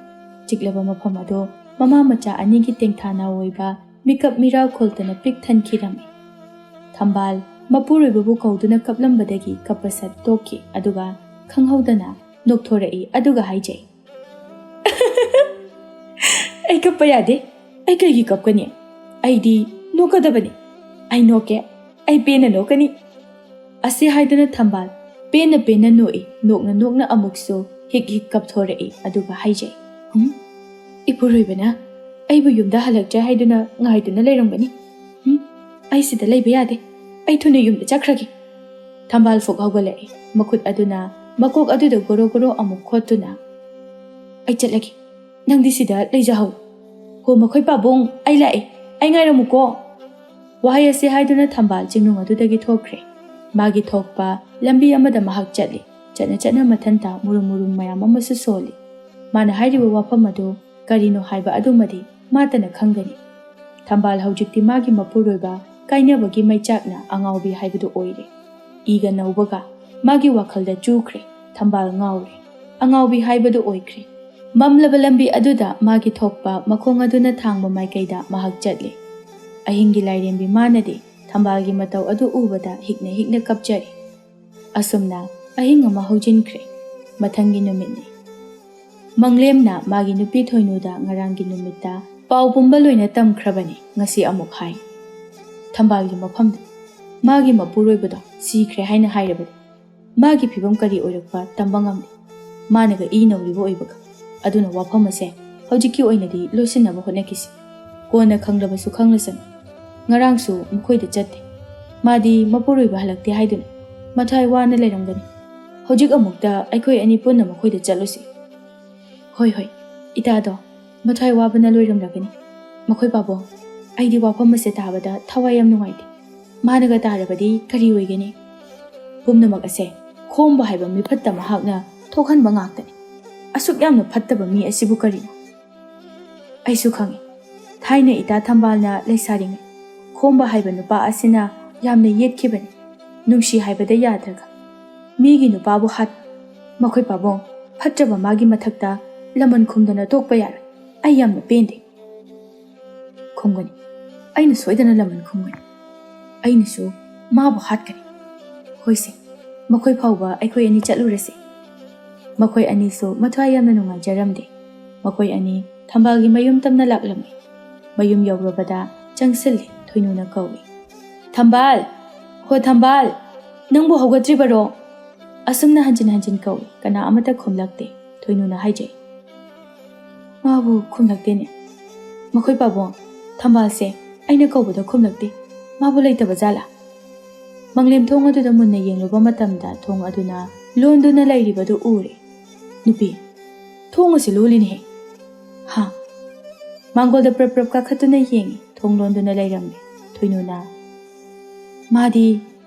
ꯆꯤꯛꯂꯕ ꯃꯐꯝ ꯑꯗꯨ ꯃꯃꯥ ꯃꯆꯥ ꯑꯅꯤꯒꯤ ꯇꯦꯡꯊꯥ ꯅꯥꯎ ꯑꯣꯏꯕ ꯃꯤꯀꯞ ꯃꯤꯔꯥꯎ ꯈꯣꯜꯇꯅ ꯄꯤꯛ ꯊꯟꯈꯤꯔꯝꯃꯤ꯫ ꯊꯝꯕꯥꯜ ꯃꯄꯨꯔꯣꯏꯕꯕꯨ ꯀꯧꯗꯨꯅ ꯀꯞꯂꯝꯕꯗꯒꯤ ꯀꯞꯄ ꯁꯠ ꯇꯣꯛꯈꯤ, ꯑꯗꯨꯒ ꯈꯪꯍꯧꯗꯅ ꯅꯣꯛꯊꯣꯔꯛꯏ, ꯑꯗꯨꯒ ꯍꯥꯏꯖꯩ, "ꯑꯩ ꯀꯞꯄ ꯌꯥꯗꯦ꯫ ꯑꯩ ꯀꯩꯒꯤ ꯀꯞꯀꯅꯤ? ꯑꯩꯗꯤ ꯅꯣꯛꯀꯗꯕꯅꯤ꯫ ꯑꯩ ꯅꯣꯛꯀꯦ꯫ ꯑꯩ ꯄꯦꯟꯅ ꯅꯣꯛꯀꯅꯤ"꯫ ꯑꯁꯤ ꯍꯥꯏꯗꯨꯅ ꯊꯝꯕꯥꯜ ꯄꯦꯟꯅ ꯄꯦꯟꯅ ꯅꯣꯛꯏ, ꯅꯣꯛꯅ ꯅꯣꯛꯅ ꯑꯃꯨꯛꯁꯨ ꯍꯤꯛ ꯍꯤꯛ ꯀꯞꯊꯣꯔꯛꯏ, ꯑꯗꯨꯒ ꯍꯥꯏꯖꯩ, "ꯎꯝ, ꯏꯄꯨꯔꯣꯏꯕꯅ ꯑꯩꯕꯨ ꯌꯨꯝꯗ ꯍꯜꯂꯛꯇ꯭ꯔꯦ ꯍꯥꯏꯗꯨꯅ ꯉꯥꯏꯗꯨꯅ ꯂꯩꯔꯝꯒꯅꯤ꯫ ꯎꯝ, ꯑꯩ ꯁꯤꯗ ꯂꯩꯕ ꯌꯥꯗꯦ꯫ ꯑꯩ ꯊꯨꯅ ꯌꯨꯝꯗ ꯆꯠꯈ꯭ꯔꯒꯦ"꯫ ꯊꯝꯕꯥꯜ ꯐꯨꯛ ꯍꯧꯒꯠꯂꯛꯏ, ꯃꯈꯨꯠ ꯑꯗꯨꯅ ꯃꯀꯣꯛ ꯑꯗꯨꯗ ꯒꯣꯔꯣ ꯒꯣꯔꯣ ꯑꯃꯨꯛ ꯈꯣꯠꯇꯨꯅ, "ꯑꯩ ꯆꯠꯂꯒꯦ, ꯅꯪꯗꯤ ꯁꯤꯗ ꯂꯩꯖꯍꯧ꯫ ꯍꯣ, ꯃꯈꯣꯏ ꯄꯥꯕꯨꯡ, ꯑꯩ ꯂꯥꯛꯑꯦ, ꯑꯩ ꯉꯥꯏꯔꯝꯃꯨꯀꯣ"꯫ ꯋꯥꯍꯩ ꯑꯁꯤ ꯍꯥꯏꯗꯨꯅ ꯊꯝꯕꯥꯜ ꯆꯤꯡꯅꯨꯡ ꯑꯗꯨꯗꯒꯤ ꯊꯣꯛꯈ꯭ꯔꯦ꯫ ꯃꯥꯒꯤ ꯊꯣꯛꯄ ꯂꯝꯕꯤ ꯑꯃꯗ ꯃꯍꯥꯛ ꯆꯠꯂꯤ꯫ ꯆꯠꯅ ꯆꯠꯅ ꯃꯊꯟꯇ ꯃꯨꯔꯨꯝ ꯃꯨꯔꯨꯝ ꯃꯌꯥꯝ ꯑꯃꯁꯨ ꯁꯣꯜꯂꯤ꯫ ꯃꯥꯅ ꯍꯥꯏꯔꯤꯕ ꯋꯥꯐꯝ ꯑꯗꯨ ꯀꯔꯤꯅꯣ ꯍꯥꯏꯕ ꯑꯗꯨꯃꯗꯤ ꯃꯥꯇꯅ ꯈꯪꯒꯅꯤ꯫ ꯊꯝꯕꯥꯜ ꯍꯧꯖꯤꯛꯇꯤ ꯃꯥꯒꯤ ꯃꯄꯨꯔꯣꯏꯕ ꯀꯥꯏꯅꯕꯒꯤ ꯃꯩꯆꯥꯛꯅ ꯑꯉꯥꯎꯕꯤ ꯍꯥꯏꯕꯗꯨ ꯑꯣꯏꯔꯦ꯫ ꯏꯒ ꯅꯧꯕꯒ ꯃꯥꯒꯤ ꯋꯥꯈꯜꯗ ꯆꯨꯈ꯭ꯔꯦ꯫ ꯊꯝꯕꯥꯜ ꯉꯥꯎꯔꯦ꯫ ꯑꯉꯥꯎꯕꯤ ꯍꯥꯏꯕꯗꯨ ꯑꯣꯏꯈ꯭ꯔꯦ꯫ ꯃꯝꯂꯕ ꯂꯝꯕꯤ ꯑꯗꯨꯗ ꯃꯥꯒꯤ ꯊꯣꯛꯄ ꯃꯈꯣꯡ ꯑꯗꯨꯅ ꯊꯥꯡꯕ ꯃꯥꯏꯀꯩꯗ ꯃꯍꯥꯛ ꯆꯠꯂꯤ꯫ ꯑꯍꯤꯡꯒꯤ ꯂꯥꯏꯔꯦꯝꯕꯤ ꯃꯥꯅꯗꯤ ꯊꯝꯕꯥꯜꯒꯤ ꯃꯇꯧ ꯑꯗꯨ ꯎꯕꯗ ꯍꯤꯛꯅ ꯍꯤꯛꯅ ꯀꯞꯆꯔꯤ꯫ ꯑꯁꯨꯝꯅ ꯑꯍꯤꯡ ꯑꯃ ꯍꯧꯖꯤꯟꯈ꯭ꯔꯦ꯫ ꯃꯊꯪꯒꯤ ꯅꯨꯃꯤꯠꯅꯤ꯫ ꯃꯪꯂꯦꯝꯅ ꯃꯥꯒꯤ ꯅꯨꯄꯤ ꯊꯣꯏꯅꯨꯗ ꯉꯔꯥꯡꯒꯤ ꯅꯨꯃꯤꯠꯇ ꯄꯥꯎ ꯄꯨꯝꯕ ꯂꯣꯏꯅ ꯇꯝꯈ꯭ꯔꯕꯅꯤ꯫ ꯉꯁꯤ ꯑꯃꯨꯛ ꯍꯥꯏ꯫ ꯊꯝꯕꯥꯜꯒꯤ ꯃꯐꯝꯗ ꯃꯥꯒꯤ ꯃꯄꯨꯔꯣꯏꯕꯗꯣ ꯁꯤꯈ꯭ꯔꯦ ꯍꯥꯏꯅ ꯍꯥꯏꯔꯕꯗꯤ ꯃꯥꯒꯤ ꯐꯤꯕꯝ ꯀꯔꯤ ꯑꯣꯏꯔꯛꯄ ꯇꯝꯕ ꯉꯝꯗꯦ꯫ ꯃꯥꯅꯒ ꯏ ꯅꯧꯔꯤꯕ ꯑꯣꯏꯕꯒ꯫ ꯑꯗꯨꯅ ꯋꯥꯐꯝ ꯑꯁꯦ ꯍꯧꯖꯤꯛꯀꯤ ꯑꯣꯏꯅꯗꯤ ꯂꯣꯏꯁꯤꯟꯅꯕ ꯍꯣꯠꯅꯈꯤꯁꯤ꯫ ꯀꯣꯟꯅ ꯈꯪꯂꯕꯁꯨ ꯈꯪꯂꯁꯅꯨ꯫ ꯉꯔꯥꯡꯁꯨ ꯃꯈꯣꯏꯗ ꯆꯠꯇꯦ꯫ ꯃꯥꯗꯤ ꯃꯄꯨꯔꯣꯏꯕ ꯍꯜꯂꯛꯇꯦ ꯍꯥꯏꯗꯨꯅ ꯃꯊ꯭ꯋꯥꯏ ꯋꯥꯅ ꯂꯩꯔꯝꯒꯅꯤ꯫ ꯍꯧꯖꯤꯛ ꯑꯃꯨꯛꯇ ꯑꯩꯈꯣꯏ ꯑꯅꯤ ꯄꯨꯟꯅ ꯃꯈꯣꯏꯗ ꯆꯠꯂꯨꯁꯤ꯫ ꯍꯣꯏ, ꯍꯣꯏ, ꯏꯇꯥꯗꯣ ꯃꯊ꯭ꯋꯥꯏ ꯋꯥꯕꯅ ꯂꯣꯏꯔꯝꯂꯒꯅꯤ꯫ ꯃꯈꯣꯏ ꯄꯥꯕꯨꯡ, ꯑꯩꯗꯤ ꯋꯥꯐꯝ ꯑꯁꯦ ꯇꯥꯕꯗ ꯊꯋꯥꯏ ꯌꯥꯝ ꯅꯨꯡꯉꯥꯏꯇꯦ꯫ ꯃꯥꯅꯒ ꯇꯥꯔꯕꯗꯤ ꯀꯔꯤ ꯑꯣꯏꯒꯅꯤ? ꯄꯨꯝꯅꯃꯛ ꯑꯁꯦ ꯈꯣꯝꯕ ꯍꯥꯏꯕ ꯃꯤꯐꯠꯇ ꯃꯍꯥꯛꯅ ꯊꯣꯛꯍꯟꯕ ꯉꯥꯛꯇꯅꯤ꯫ ꯑꯁꯨꯛ ꯌꯥꯝꯅ ꯐꯠꯇꯕ ꯃꯤ ꯑꯁꯤꯕꯨ ꯀꯔꯤꯅꯣ? ꯑꯩꯁꯨ ꯈꯪꯏ꯫ ꯊꯥꯏꯅ ꯏꯇꯥ ꯊꯝꯕꯥꯜꯅ ꯂꯩꯁꯥꯔꯤꯉꯩ ꯈꯣꯝꯕ ꯍꯥꯏꯕ ꯅꯨꯄꯥ ꯑꯁꯤꯅ ꯌꯥꯝꯅ ꯌꯦꯠꯈꯤꯕꯅꯤ꯫ ꯅꯨꯡꯁꯤ ꯍꯥꯏꯕꯗ ꯌꯥꯗ꯭ꯔꯒ ꯃꯤꯒꯤ ꯅꯨꯄꯥꯕꯨ ꯍꯥꯠ꯫ ꯃꯈꯣꯏ ꯄꯥꯕꯨꯡ ꯐꯠꯇ꯭ꯔꯕ ꯃꯥꯒꯤ ꯃꯊꯛꯇ ꯂꯃꯟ ꯈꯨꯝꯗꯅ ꯇꯣꯛꯄ ꯌꯥꯔꯣꯏ꯫ ꯑꯩ ꯌꯥꯝꯅ ꯄꯦꯟꯗꯦ꯫ ꯈꯨꯝꯒꯅꯤ꯫ ꯑꯩꯅ ꯁꯣꯏꯗꯅ ꯂꯃꯟ ꯈꯨꯝꯒꯅꯤ꯫ ꯑꯩꯅꯁꯨ ꯃꯥꯕꯨ ꯍꯥꯠꯀꯅꯤ꯫ ꯍꯣꯏꯁꯦ, ꯃꯈꯣꯏ ꯐꯥꯎꯕ ꯑꯩꯈꯣꯏ ꯑꯅꯤ ꯆꯠꯂꯨꯔꯁꯦ꯫ ꯃꯈꯣꯏ ꯑꯅꯤꯁꯨ ꯃꯊ꯭ꯋꯥꯏ ꯌꯥꯝꯅ ꯅꯨꯡꯉꯥꯏꯖꯔꯝꯗꯦ꯫ ꯃꯈꯣꯏ ꯑꯅꯤ ꯊꯝꯕꯥꯜꯒꯤ ꯃꯌꯨꯝ ꯇꯝꯅ ꯂꯥꯛꯂꯝꯃꯤ꯫ ꯃꯌꯨꯝ ꯌꯧꯔꯕꯗ ꯆꯪꯁꯤꯜꯂꯤ꯫ ꯊꯣꯏꯅꯨꯅ ꯀꯧꯏ, "ꯊꯝꯕꯥꯜ! ꯍꯣ ꯊꯝꯕꯥꯜ! ꯅꯪꯕꯨ ꯍꯧꯒꯠꯇ꯭ꯔꯤꯕꯔꯣ?" ꯑꯁꯨꯝꯅ ꯍꯟꯖꯤꯟ ꯍꯟꯖꯤꯟ ꯀꯧꯏ꯫ ꯀꯅꯥ ꯑꯃꯠꯇ ꯈꯨꯝꯂꯛꯇꯦ꯫ ꯊꯣꯏꯅꯨꯅ ꯍꯥꯏꯖꯩ, "ꯃꯥꯕꯨ ꯈꯨꯝꯂꯛꯇꯦꯅꯦ꯫ ꯃꯈꯣꯏ ꯄꯥꯕꯨꯡ, ꯊꯝꯕꯥꯜꯁꯦ ꯑꯩꯅ ꯀꯧꯕꯗ ꯈꯨꯝꯂꯛꯇꯦ꯫ ꯃꯥꯕꯨ ꯂꯩꯇꯕ ꯖꯥꯠꯂꯥ?" ꯃꯪꯂꯦꯝ ꯊꯣꯡ ꯑꯗꯨꯗ ꯃꯨꯟꯅ ꯌꯦꯡꯂꯨꯕ ꯃꯇꯝꯗ ꯊꯣꯡ ꯑꯗꯨꯅ ꯂꯣꯟꯗꯨꯅ ꯂꯩꯔꯤꯕꯗꯨ ꯎꯔꯦ꯫ "ꯅꯨꯄꯤ, ꯊꯣꯡ ꯑꯁꯤ ꯂꯣꯜꯂꯤꯅꯦꯍꯦ!" "ꯍꯥ?" ꯃꯥꯡꯒꯣꯜꯗ ꯄ꯭ꯔꯞ ꯄ꯭ꯔꯞ ꯀꯥꯈꯠꯇꯨꯅ ꯌꯦꯡꯉꯤ꯫ ꯊꯣꯡ ꯂꯣꯟꯗꯨꯅ ꯂꯩꯔꯝꯃꯤ꯫ ꯊꯣꯏꯅꯨꯅ, "ꯃꯥꯗꯤ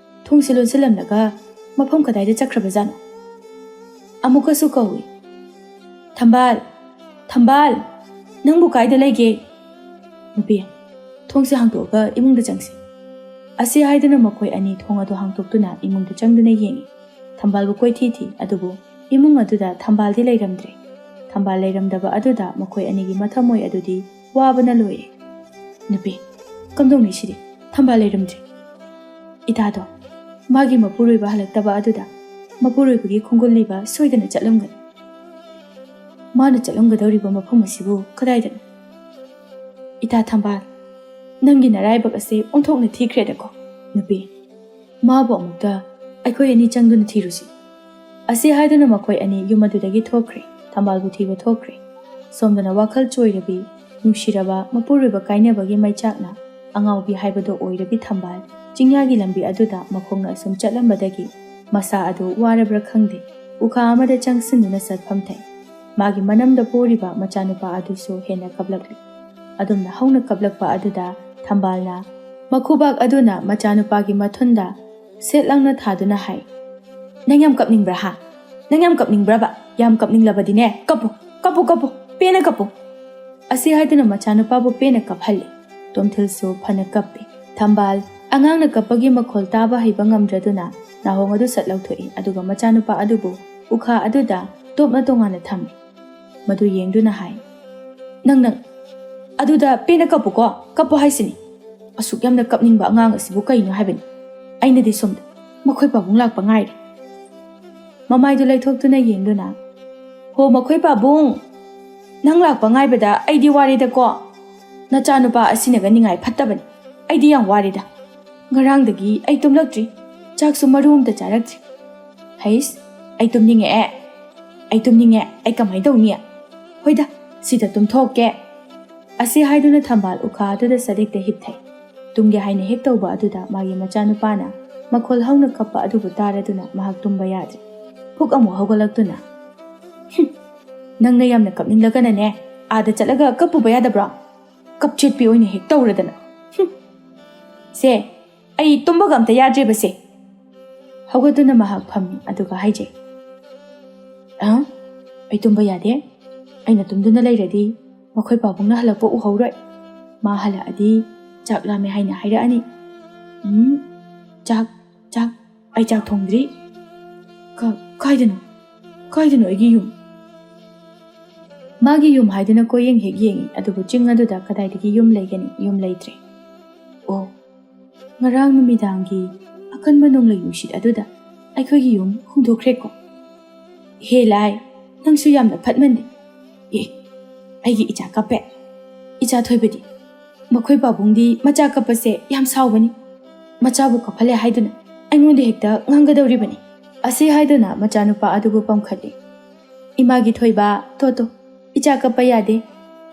ꯊꯣꯡꯁꯦ ꯂꯣꯟꯁꯤꯜꯂꯝꯂꯒ ꯃꯐꯝ ꯀꯗꯥꯏꯗ ꯆꯠꯈ꯭ꯔꯕꯖꯥꯠꯅꯣ?" ꯑꯃꯨꯛꯀꯁꯨ ꯀꯧꯏ, "ꯊꯝꯕꯥꯜ! ꯊꯝꯕꯥꯜ! ꯅꯪꯕꯨ ꯀꯥꯏꯗ ꯂꯩꯒꯦ?" "ꯅꯨꯄꯤ, ꯊꯣꯡꯁꯦ ꯍꯥꯡꯗꯣꯛꯑꯒ ꯏꯃꯨꯡꯗ ꯆꯪꯁꯤ꯫" ꯑꯁꯤ ꯍꯥꯏꯗꯨꯅ ꯃꯈꯣꯏ ꯑꯅꯤ ꯊꯣꯡ ꯑꯗꯨ ꯍꯥꯡꯗꯣꯛꯇꯨꯅ ꯏꯃꯨꯡꯗ ꯆꯪꯗꯨꯅ ꯌꯦꯡꯉꯤ꯫ ꯊꯝꯕꯥꯜꯕꯨ ꯀꯣꯏꯊꯤ ꯊꯤ, ꯑꯗꯨꯕꯨ ꯏꯃꯨꯡ ꯑꯗꯨꯗ ꯊꯝꯕꯥꯜꯗꯤ ꯂꯩꯔꯝꯗ꯭ꯔꯦ꯫ ꯊꯝꯕꯥꯜ ꯂꯩꯔꯝꯗꯕ ꯑꯗꯨꯗ ꯃꯈꯣꯏ ꯑꯅꯤꯒꯤ ꯃꯊꯃꯣꯏ ꯑꯗꯨꯗꯤ ꯋꯥꯕꯅ ꯂꯣꯏꯔꯦ꯫ "ꯅꯨꯄꯤ, ꯀꯝꯗꯧꯅꯤ ꯁꯤꯗꯤ? ꯊꯝꯕꯥꯜ ꯂꯩꯔꯝꯗ꯭ꯔꯦ꯫ ꯏꯇꯥꯗꯣ, ꯃꯥꯒꯤ ꯃꯄꯨꯔꯣꯏꯕ ꯍꯜꯂꯛꯇꯕ ꯑꯗꯨꯗ ꯃꯄꯨꯔꯣꯏꯕꯒꯤ ꯈꯣꯡꯒꯨꯜ ꯂꯤꯕ ꯁꯣꯏꯗꯅ ꯆꯠꯂꯝꯒꯅꯤ꯫ ꯃꯥꯅ ꯆꯠꯂꯝꯒꯗꯧꯔꯤꯕ ꯃꯐꯝ ꯑꯁꯤꯕꯨ ꯀꯗꯥꯏꯗꯅꯣ? ꯏꯇꯥ ꯊꯝꯕꯥꯜ, ꯅꯪꯒꯤ ꯅꯔꯥꯏꯕꯛ ꯑꯁꯤ ꯑꯣꯟꯊꯣꯛꯅ ꯊꯤꯈ꯭ꯔꯦꯗꯀꯣ, ꯅꯨꯄꯤ꯫ ꯃꯥꯕꯨ ꯑꯃꯨꯛꯇ ꯑꯩꯈꯣꯏ ꯑꯅꯤ ꯆꯪꯗꯨꯅ ꯊꯤꯔꯨꯁꯤ꯫" ꯑꯁꯤ ꯍꯥꯏꯗꯨꯅ ꯃꯈꯣꯏ ꯑꯅꯤ ꯌꯨꯝ ꯑꯗꯨꯗꯒꯤ ꯊꯣꯛꯈ꯭ꯔꯦ꯫ ꯊꯝꯕꯥꯜꯕꯨ ꯊꯤꯕ ꯊꯣꯛꯈ꯭ꯔꯦ꯫ ꯁꯣꯝꯗꯅ ꯋꯥꯈꯜ ꯆꯣꯏꯔꯕꯤ, ꯅꯨꯡꯁꯤꯔꯕ ꯃꯄꯨꯔꯣꯏꯕ ꯀꯥꯏꯅꯕꯒꯤ ꯃꯩꯆꯥꯛꯅ ꯑꯉꯥꯎꯕꯤ ꯍꯥꯏꯕꯗꯣ ꯑꯣꯏꯔꯕꯤ ꯊꯝꯕꯥꯜ ꯆꯤꯡꯌꯥꯒꯤ ꯂꯝꯕꯤ ꯑꯗꯨꯗ ꯃꯈꯣꯡꯅ ꯑꯁꯨꯝ ꯆꯠꯂꯝꯕꯗꯒꯤ ꯃꯁꯥ ꯑꯗꯨ ꯋꯥꯔꯕ꯭ꯔꯥ ꯈꯪꯗꯦ, ꯎꯈꯥ ꯑꯃꯗ ꯆꯪꯁꯤꯟꯗꯨꯅ ꯆꯠꯐꯝ ꯊꯩ꯫ ꯃꯥꯒꯤ ꯃꯅꯝꯗ ꯄꯣꯔꯤꯕ ꯃꯆꯥꯅꯨꯄꯥ ꯑꯗꯨꯁꯨ ꯍꯦꯟꯅ ꯀꯞꯂꯛꯂꯤ꯫ ꯑꯗꯨꯝꯅ ꯍꯧꯅ ꯀꯞꯂꯛꯄ ꯑꯗꯨꯗ ꯊꯝꯕꯥꯜꯅ ꯃꯈꯨꯕꯥꯛ ꯑꯗꯨꯅ ꯃꯆꯥꯅꯨꯄꯥꯒꯤ ꯃꯊꯨꯟꯗ ꯁꯦꯠ ꯂꯥꯎꯅ ꯊꯥꯗꯨꯅ ꯍꯥꯏ, "ꯅꯪ ꯌꯥꯝ ꯀꯞꯅꯤꯡꯕ꯭ꯔꯥ ꯍꯥ? ꯅꯪ ꯌꯥꯝ ꯀꯞꯅꯤꯡꯕ꯭ꯔꯕ? ꯌꯥꯝ ꯀꯞꯅꯤꯡꯂꯕꯗꯤꯅꯦ, ꯀꯞꯄꯨ, ꯀꯞꯄꯨ, ꯀꯞꯄꯨ, ꯄꯦꯟꯅ ꯀꯞꯄꯨ꯫" ꯑꯁꯤ ꯍꯥꯏꯗꯨꯅ ꯃꯆꯥꯅꯨꯄꯥꯕꯨ ꯄꯦꯟꯅ ꯀꯞꯍꯜꯂꯤ꯫ ꯇꯣꯝꯊꯤꯜꯁꯨ ꯐꯅ ꯀꯞꯄꯤ꯫ ꯊꯝꯕꯥꯜ ꯑꯉꯥꯡꯅ ꯀꯞꯄꯒꯤ ꯃꯈꯣꯜ ꯇꯥꯕ ꯍꯩꯕ ꯉꯝꯗ꯭ꯔꯗꯨꯅ ꯅꯥꯍꯣꯡ ꯑꯗꯨ ꯁꯠ ꯂꯧꯊꯣꯛꯏ, ꯑꯗꯨꯒ ꯃꯆꯥꯅꯨꯄꯥ ꯑꯗꯨꯕꯨ ꯎꯈꯥ ꯑꯗꯨꯗ ꯇꯣꯞꯅ ꯇꯣꯉꯥꯟꯅ ꯊꯝꯃꯤ꯫ ꯃꯗꯨ ꯌꯦꯡꯗꯨꯅ ꯍꯥꯏ, "ꯅꯪ, ꯅꯪ ꯑꯗꯨꯗ ꯄꯦꯟꯅ ꯀꯞꯄꯨꯀꯣ, ꯀꯞꯄꯨ ꯍꯥꯏꯁꯤꯅꯤ꯫ ꯑꯁꯨꯛ ꯌꯥꯝꯅ ꯀꯞꯅꯤꯡꯕ ꯑꯉꯥꯡ ꯑꯁꯤꯕꯨ ꯀꯩꯅꯣ ꯍꯥꯏꯕꯅꯤ? ꯑꯩꯅꯗꯤ ꯁꯣꯝꯗ ꯃꯈꯣꯏ ꯄꯥꯕꯨꯡ ꯂꯥꯛꯄ ꯉꯥꯏꯔꯤ꯫" ꯃꯃꯥꯏꯗꯨ ꯂꯩꯊꯣꯛꯇꯨꯅ ꯌꯦꯡꯗꯨꯅ, "ꯍꯣ, ꯃꯈꯣꯏ ꯄꯥꯕꯨꯡ, ꯅꯪ ꯂꯥꯛꯄ ꯉꯥꯏꯕꯗ ꯑꯩꯗꯤ ꯋꯥꯔꯦꯗꯀꯣ꯫ ꯅꯆꯥꯅꯨꯄꯥ ꯑꯁꯤꯅꯒ ꯅꯤꯡꯉꯥꯏ ꯐꯠꯇꯕꯅꯤ꯫ ꯑꯩꯗꯤ ꯌꯥꯝ ꯋꯥꯔꯦꯗ꯫ ꯉꯔꯥꯡꯗꯒꯤ ꯑꯩ ꯇꯨꯝꯂꯛꯇ꯭ꯔꯤ, ꯆꯥꯛꯁꯨ ꯃꯔꯨ ꯑꯝꯇ ꯆꯥꯔꯛꯇ꯭ꯔꯤ꯫ ꯍꯩꯁ, ꯑꯩ ꯇꯨꯝꯅꯤꯡꯉꯛꯑꯦ, ꯑꯩ ꯇꯨꯝꯅꯤꯡꯉꯦ, ꯑꯩ ꯀꯃꯥꯏꯅ ꯇꯧꯅꯤ? ꯍꯣꯏꯗ, ꯁꯤꯗ ꯇꯨꯝꯊꯣꯛꯀꯦ꯫" ꯑꯁꯤ ꯍꯥꯏꯗꯨꯅ ꯊꯝꯕꯥꯜ ꯎꯈꯥ ꯑꯗꯨꯗ ꯁꯗꯤꯛꯇ ꯍꯤꯞꯊꯩ꯫ ꯇꯨꯝꯒꯦ ꯍꯥꯏꯅ ꯍꯦꯛ ꯇꯧꯕ ꯑꯗꯨꯗ ꯃꯥꯒꯤ ꯃꯆꯥꯅꯨꯄꯥꯅ ꯃꯈꯣꯜ ꯍꯧꯅ ꯀꯞꯄ ꯑꯗꯨꯕꯨ ꯇꯥꯔꯗꯨꯅ ꯃꯍꯥꯛ ꯇꯨꯝꯕ ꯌꯥꯗ꯭ꯔꯦ꯫ ꯐꯨꯛ ꯑꯃꯨꯛ ꯍꯧꯒꯠꯂꯛꯇꯨꯅ, "ꯍꯨꯝ, ꯅꯪꯅ ꯌꯥꯝꯅ ꯀꯞꯅꯤꯡꯂꯒꯅꯅꯦ, ꯑꯥꯗ ꯆꯠꯂꯒ ꯀꯞꯄꯨꯕ ꯌꯥꯗꯕ꯭ꯔꯣ? ꯀꯞꯆꯦꯠꯄꯤ ꯑꯣꯏꯅ ꯍꯦꯛ ꯇꯧꯔꯗꯅ꯫ ꯍꯨꯝ꯫ ꯁꯦ, ꯑꯩ ꯇꯨꯝꯕꯒ ꯑꯝꯇ ꯌꯥꯗ꯭ꯔꯦꯕꯁꯦ꯫" ꯍꯧꯒꯠꯇꯨꯅ ꯃꯍꯥꯛ ꯐꯝꯃꯤ, ꯑꯗꯨꯒ ꯍꯥꯏꯖꯩ, "ꯑ? ꯑꯩ ꯇꯨꯝꯕ ꯌꯥꯗꯦ꯫ ꯑꯩꯅ ꯇꯨꯝꯗꯨꯅ ꯂꯩꯔꯗꯤ ꯃꯈꯣꯏ ꯄꯥꯕꯨꯡꯅ ꯍꯜꯂꯛꯄ ꯎꯍꯧꯔꯣꯏ꯫ ꯃꯥ ꯍꯜꯂꯛꯑꯗꯤ ꯆꯥꯛ ꯂꯥꯝꯃꯦ ꯍꯥꯏꯅ ꯍꯥꯏꯔꯛꯑꯅꯤ꯫ ꯎꯝ, ꯆꯥꯛ, ꯆꯥꯛ, ꯑꯩ ꯆꯥꯛ ꯊꯣꯡꯗ꯭ꯔꯤ꯫ ꯀ-, ꯀꯥꯏꯗꯅꯣ? ꯀꯥꯏꯗꯅꯣ ꯑꯩꯒꯤ ꯌꯨꯝ?" ꯃꯥꯒꯤ ꯌꯨꯝ ꯍꯥꯏꯗꯨꯅ ꯀꯣꯏꯌꯦꯡ ꯍꯦꯛ ꯌꯦꯡꯉꯤ, ꯑꯗꯨꯕꯨ ꯆꯤꯡ ꯑꯗꯨꯗ ꯀꯗꯥꯏꯗꯒꯤ ꯌꯨꯝ ꯂꯩꯒꯅꯤ? ꯌꯨꯝ ꯂꯩꯇ꯭ꯔꯦ꯫ ꯑꯣ, ꯉꯔꯥꯡ ꯅꯨꯃꯤꯗꯥꯡꯒꯤ ꯑꯀꯟꯕ ꯅꯣꯡꯂꯩ ꯅꯨꯡꯁꯤꯠ ꯑꯗꯨꯗ ꯑꯩꯈꯣꯏꯒꯤ ꯌꯨꯝ ꯍꯨꯝꯗꯣꯛꯈ꯭ꯔꯦꯀꯣ꯫ ꯍꯦ ꯂꯥꯏ, ꯅꯪꯁꯨ ꯌꯥꯝꯅ ꯐꯠꯃꯟꯗꯦ꯫ ꯑꯦ, ꯑꯩꯒꯤ ꯏꯆꯥ ꯀꯞꯄꯦ꯫ ꯏꯆꯥ ꯊꯣꯏꯕꯗꯤ? ꯃꯈꯣꯏ ꯄꯥꯕꯨꯡꯗꯤ ꯃꯆꯥ ꯀꯞꯄꯁꯦ ꯌꯥꯝ ꯁꯥꯎꯕꯅꯤ꯫ ꯃꯆꯥꯕꯨ ꯀꯞꯍꯜꯂꯦ ꯍꯥꯏꯗꯨꯅ ꯑꯩꯉꯣꯟꯗ ꯍꯦꯛꯇ ꯉꯥꯡꯒꯗꯧꯔꯤꯕꯅꯤ꯫ ꯑꯁꯤ ꯍꯥꯏꯗꯨꯅ ꯃꯆꯥꯅꯨꯄꯥ ꯑꯗꯨꯕꯨ ꯄꯝꯈꯠꯂꯤ꯫ ꯏꯃꯥꯒꯤ ꯊꯣꯏꯕ, ꯇꯣ ꯇꯣ, ꯏꯆꯥ ꯀꯞꯄ ꯌꯥꯗꯦ꯫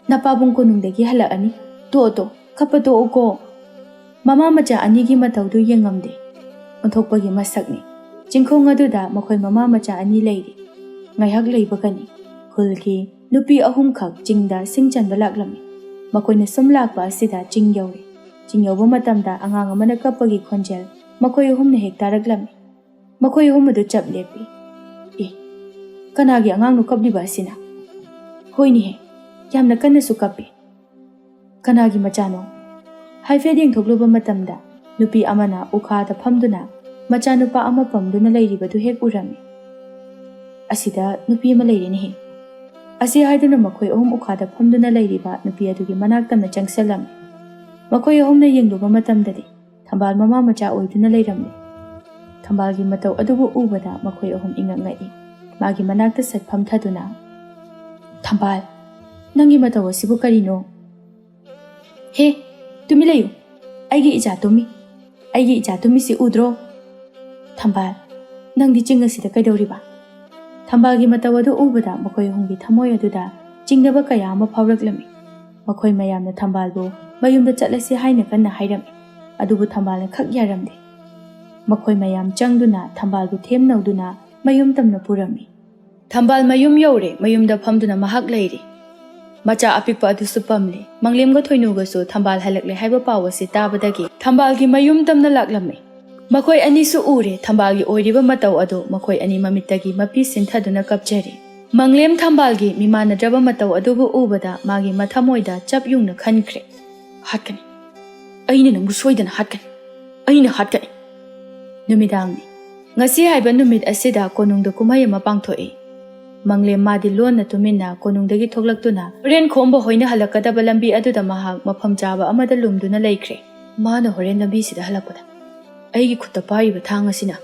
ꯅꯄꯥꯕꯨꯡ ꯀꯣꯅꯨꯡꯗꯒꯤ ꯍꯜꯂꯛꯑꯅꯤ꯫ ꯇꯣ ꯇꯣ, ꯀꯞꯄ ꯇꯣꯛꯎꯀꯣ꯫ ꯃꯃꯥ ꯃꯆꯥ ꯑꯅꯤꯒꯤ ꯃꯇꯧꯗꯨ ꯌꯦꯡꯉꯝꯗꯦ꯫ ꯑꯣꯟꯊꯣꯛꯄꯒꯤ ꯃꯁꯛꯅꯤ꯫ ꯆꯤꯡꯈꯣꯡ ꯑꯗꯨꯗ ꯃꯈꯣꯏ ꯃꯃꯥ ꯃꯆꯥ ꯑꯅꯤ ꯂꯩꯔꯤ꯫ ꯉꯥꯏꯍꯥꯛ ꯂꯩꯕꯒꯅꯤ ꯈꯨꯜꯒꯤ ꯅꯨꯄꯤ ꯑꯍꯨꯝꯈꯛ ꯆꯤꯡꯗ ꯁꯤꯡ ꯆꯟꯕ ꯂꯥꯛꯂꯝꯃꯤ꯫ ꯃꯈꯣꯏꯅ ꯁꯨꯝ ꯂꯥꯛꯄ ꯑꯁꯤꯗ ꯆꯤꯡ ꯌꯧꯔꯦ꯫ ꯆꯤꯡ ꯌꯧꯕ ꯃꯇꯝꯗ ꯑꯉꯥꯡ ꯑꯃꯅ ꯀꯞꯄꯒꯤ ꯈꯣꯟꯖꯦꯜ ꯃꯈꯣꯏ ꯑꯍꯨꯝꯅ ꯍꯦꯛ ꯇꯥꯔꯛꯂꯝꯃꯤ꯫ ꯃꯈꯣꯏ ꯑꯍꯨꯝ ꯑꯗꯨ ꯆꯞ ꯂꯦꯞꯄꯤ꯫ ꯑꯦ, ꯀꯅꯥꯒꯤ ꯑꯉꯥꯡꯅꯣ ꯀꯞꯂꯤꯕ ꯑꯁꯤꯅ? ꯍꯣꯏꯅꯦꯍꯦ, ꯌꯥꯝꯅ ꯀꯟꯅꯁꯨ ꯀꯞꯄꯤ꯫ "ꯀꯅꯥꯒꯤ ꯃꯆꯥꯅꯣ?" ꯍꯥꯏꯐꯦꯠ ꯌꯦꯡꯊꯣꯛꯂꯨꯕ ꯃꯇꯝꯗ, ꯅꯨꯄꯤ ꯑꯃꯅ ꯎꯈꯥꯗ ꯐꯝꯗꯨꯅ ꯃꯆꯥꯅꯨꯄꯥ ꯑꯃ ꯄꯝꯗꯨꯅ ꯂꯩꯔꯤꯕꯗꯨ ꯍꯦꯛ ꯎꯔꯝꯃꯤ꯫ "ꯑꯁꯤꯗ ꯅꯨꯄꯤ ꯑꯃ ꯂꯩꯔꯦꯅꯦꯍꯦ!" ꯑꯁꯤ ꯍꯥꯏꯗꯨꯅ ꯃꯈꯣꯏ ꯑꯍꯨꯝ ꯎꯈꯥꯗ ꯐꯝꯗꯨꯅ ꯂꯩꯔꯤꯕ ꯅꯨꯄꯤ ꯑꯗꯨꯒꯤ ꯃꯅꯥꯛ ꯇꯝꯅ ꯆꯪꯁꯤꯜꯂꯝꯃꯤ꯫ ꯃꯈꯣꯏ ꯑꯍꯨꯝꯅ ꯌꯦꯡꯂꯨꯕ ꯃꯇꯝꯗꯗꯤ, ꯊꯝꯕꯥꯜ ꯃꯃꯥ ꯃꯆꯥ ꯑꯣꯏꯗꯨꯅ ꯂꯩꯔꯝꯃꯤ꯫ ꯊꯝꯕꯥꯜꯒꯤ ꯃꯇꯧ ꯑꯗꯨꯕꯨ ꯎꯕꯗ ꯃꯈꯣꯏ ꯑꯍꯨꯝ ꯏꯉꯛ ꯉꯛꯏ꯫ ꯃꯥꯒꯤ ꯃꯅꯥꯛꯇ ꯁꯠ ꯐꯝꯊꯗꯨꯅ, "ꯊꯝꯕꯥꯜ, ꯅꯪꯒꯤ ꯃꯇꯧ ꯑꯁꯤꯕꯨ ꯀꯔꯤꯅꯣ?" "ꯍꯦ, ꯇꯨꯃꯤꯟ ꯂꯩꯌꯨ꯫ ꯑꯩꯒꯤ ꯏꯆꯥ ꯇꯨꯝꯃꯤ꯫ ꯑꯩꯒꯤ ꯏꯆꯥ ꯇꯨꯝꯃꯤꯁꯤ ꯎꯗ꯭ꯔꯣ? ꯊꯝꯕꯥꯜ, ꯅꯪꯗꯤ ꯆꯤꯡ ꯑꯁꯤꯗ ꯀꯩꯗꯧꯔꯤꯕ?" ꯊꯝꯕꯥꯜꯒꯤ ꯃꯇꯧ ꯑꯗꯨ ꯎꯕꯗ ꯃꯈꯣꯏ ꯑꯍꯨꯝꯒꯤ ꯊꯃꯣꯏ ꯑꯗꯨꯗ ꯆꯤꯡꯅꯕ ꯀꯌꯥ ꯑꯃ ꯐꯥꯎꯔꯛꯂꯝꯃꯤ꯫ ꯃꯈꯣꯏ ꯃꯌꯥꯝꯅ ꯊꯝꯕꯥꯜꯕꯨ ꯃꯌꯨꯝꯗ ꯆꯠꯂꯁꯤ ꯍꯥꯏꯅ ꯀꯟꯅ ꯍꯥꯏꯔꯝꯃꯤ꯫ ꯑꯗꯨꯕꯨ ꯊꯝꯕꯥꯜꯅ ꯈꯛ ꯌꯥꯔꯝꯗꯦ꯫ ꯃꯈꯣꯏ ꯃꯌꯥꯝ ꯆꯪꯗꯨꯅ ꯊꯝꯕꯥꯜꯕꯨ ꯊꯦꯝꯅꯧꯗꯨꯅ ꯃꯌꯨꯝ ꯇꯝꯅ ꯄꯨꯔꯝꯃꯤ꯫ ꯊꯝꯕꯥꯜ ꯃꯌꯨꯝ ꯌꯧꯔꯦ꯫ ꯃꯌꯨꯝꯗ ꯐꯝꯗꯨꯅ ꯃꯍꯥꯛ ꯂꯩꯔꯤ꯫ ꯃꯆꯥ ꯑꯄꯤꯛꯄ ꯑꯗꯨꯁꯨ ꯄꯝꯂꯦ꯫ ꯃꯪꯂꯦꯝꯒ ꯊꯣꯏꯅꯨꯒꯁꯨ ꯊꯝꯕꯥꯜ ꯍꯜꯂꯛꯂꯦ ꯍꯥꯏꯕ ꯄꯥꯎ ꯑꯁꯤ ꯇꯥꯕꯗꯒꯤ ꯊꯝꯕꯥꯜꯒꯤ ꯃꯌꯨꯝ ꯇꯝꯅ ꯂꯥꯛꯂꯝꯃꯤ꯫ ꯃꯈꯣꯏ ꯑꯅꯤꯁꯨ ꯎꯔꯦ꯫ ꯊꯝꯕꯥꯜꯒꯤ ꯑꯣꯏꯔꯤꯕ ꯃꯇꯧ ꯑꯗꯨ ꯃꯈꯣꯏ ꯑꯅꯤ ꯃꯃꯤꯠꯇꯒꯤ ꯃꯄꯤ ꯁꯤꯟꯊꯗꯨꯅ ꯀꯞꯆꯔꯤ꯫ ꯃꯪꯂꯦꯝ ꯊꯝꯕꯥꯜꯒꯤ ꯃꯤꯃꯥꯟꯅꯗ꯭ꯔꯕ ꯃꯇꯧ ꯑꯗꯨꯕꯨ ꯎꯕꯗ ꯃꯥꯒꯤ ꯃꯊꯃꯣꯏꯗ ꯆꯞ ꯌꯨꯡꯅ ꯈꯟꯈ꯭ꯔꯦ꯫ "ꯍꯥꯠꯀꯅꯤ꯫ ꯑꯩꯅ ꯅꯪꯕꯨ ꯁꯣꯏꯗꯅ ꯍꯥꯠꯀꯅꯤ꯫ ꯑꯩꯅ ꯍꯥꯠꯀꯅꯤ꯫" ꯅꯨꯃꯤꯗꯥꯡꯅꯤ꯫ ꯉꯁꯤ ꯍꯥꯏꯕ ꯅꯨꯃꯤꯠ ꯑꯁꯤꯗ ꯀꯣꯅꯨꯡꯗ ꯀꯨꯝꯍꯩ ꯑꯃ ꯄꯥꯡꯊꯣꯛꯏ꯫ ꯃꯪꯂꯦꯝ ꯃꯥꯗꯤ ꯂꯣꯟꯅ ꯇꯨꯃꯤꯟꯅ ꯀꯣꯅꯨꯡꯗꯒꯤ ꯊꯣꯛꯂꯛꯇꯨꯅ ꯍꯣꯔꯦꯟ ꯈꯣꯝꯕ ꯍꯣꯏꯅ ꯍꯜꯂꯛꯀꯗꯕ ꯂꯝꯕꯤ ꯑꯗꯨꯗ ꯃꯍꯥꯛ ꯃꯐꯝ ꯆꯥꯕ ꯑꯃꯗ ꯂꯨꯝꯗꯨꯅ ꯂꯩꯈ꯭ꯔꯦ꯫ ꯃꯥꯅ ꯍꯣꯔꯦꯟ ꯂꯝꯕꯤꯁꯤꯗ ꯍꯜꯂꯛꯄꯗ ꯑꯩꯒꯤ ꯈꯨꯠꯇ ꯄꯥꯏꯔꯤꯕ ꯊꯥꯡ ꯑꯁꯤꯅ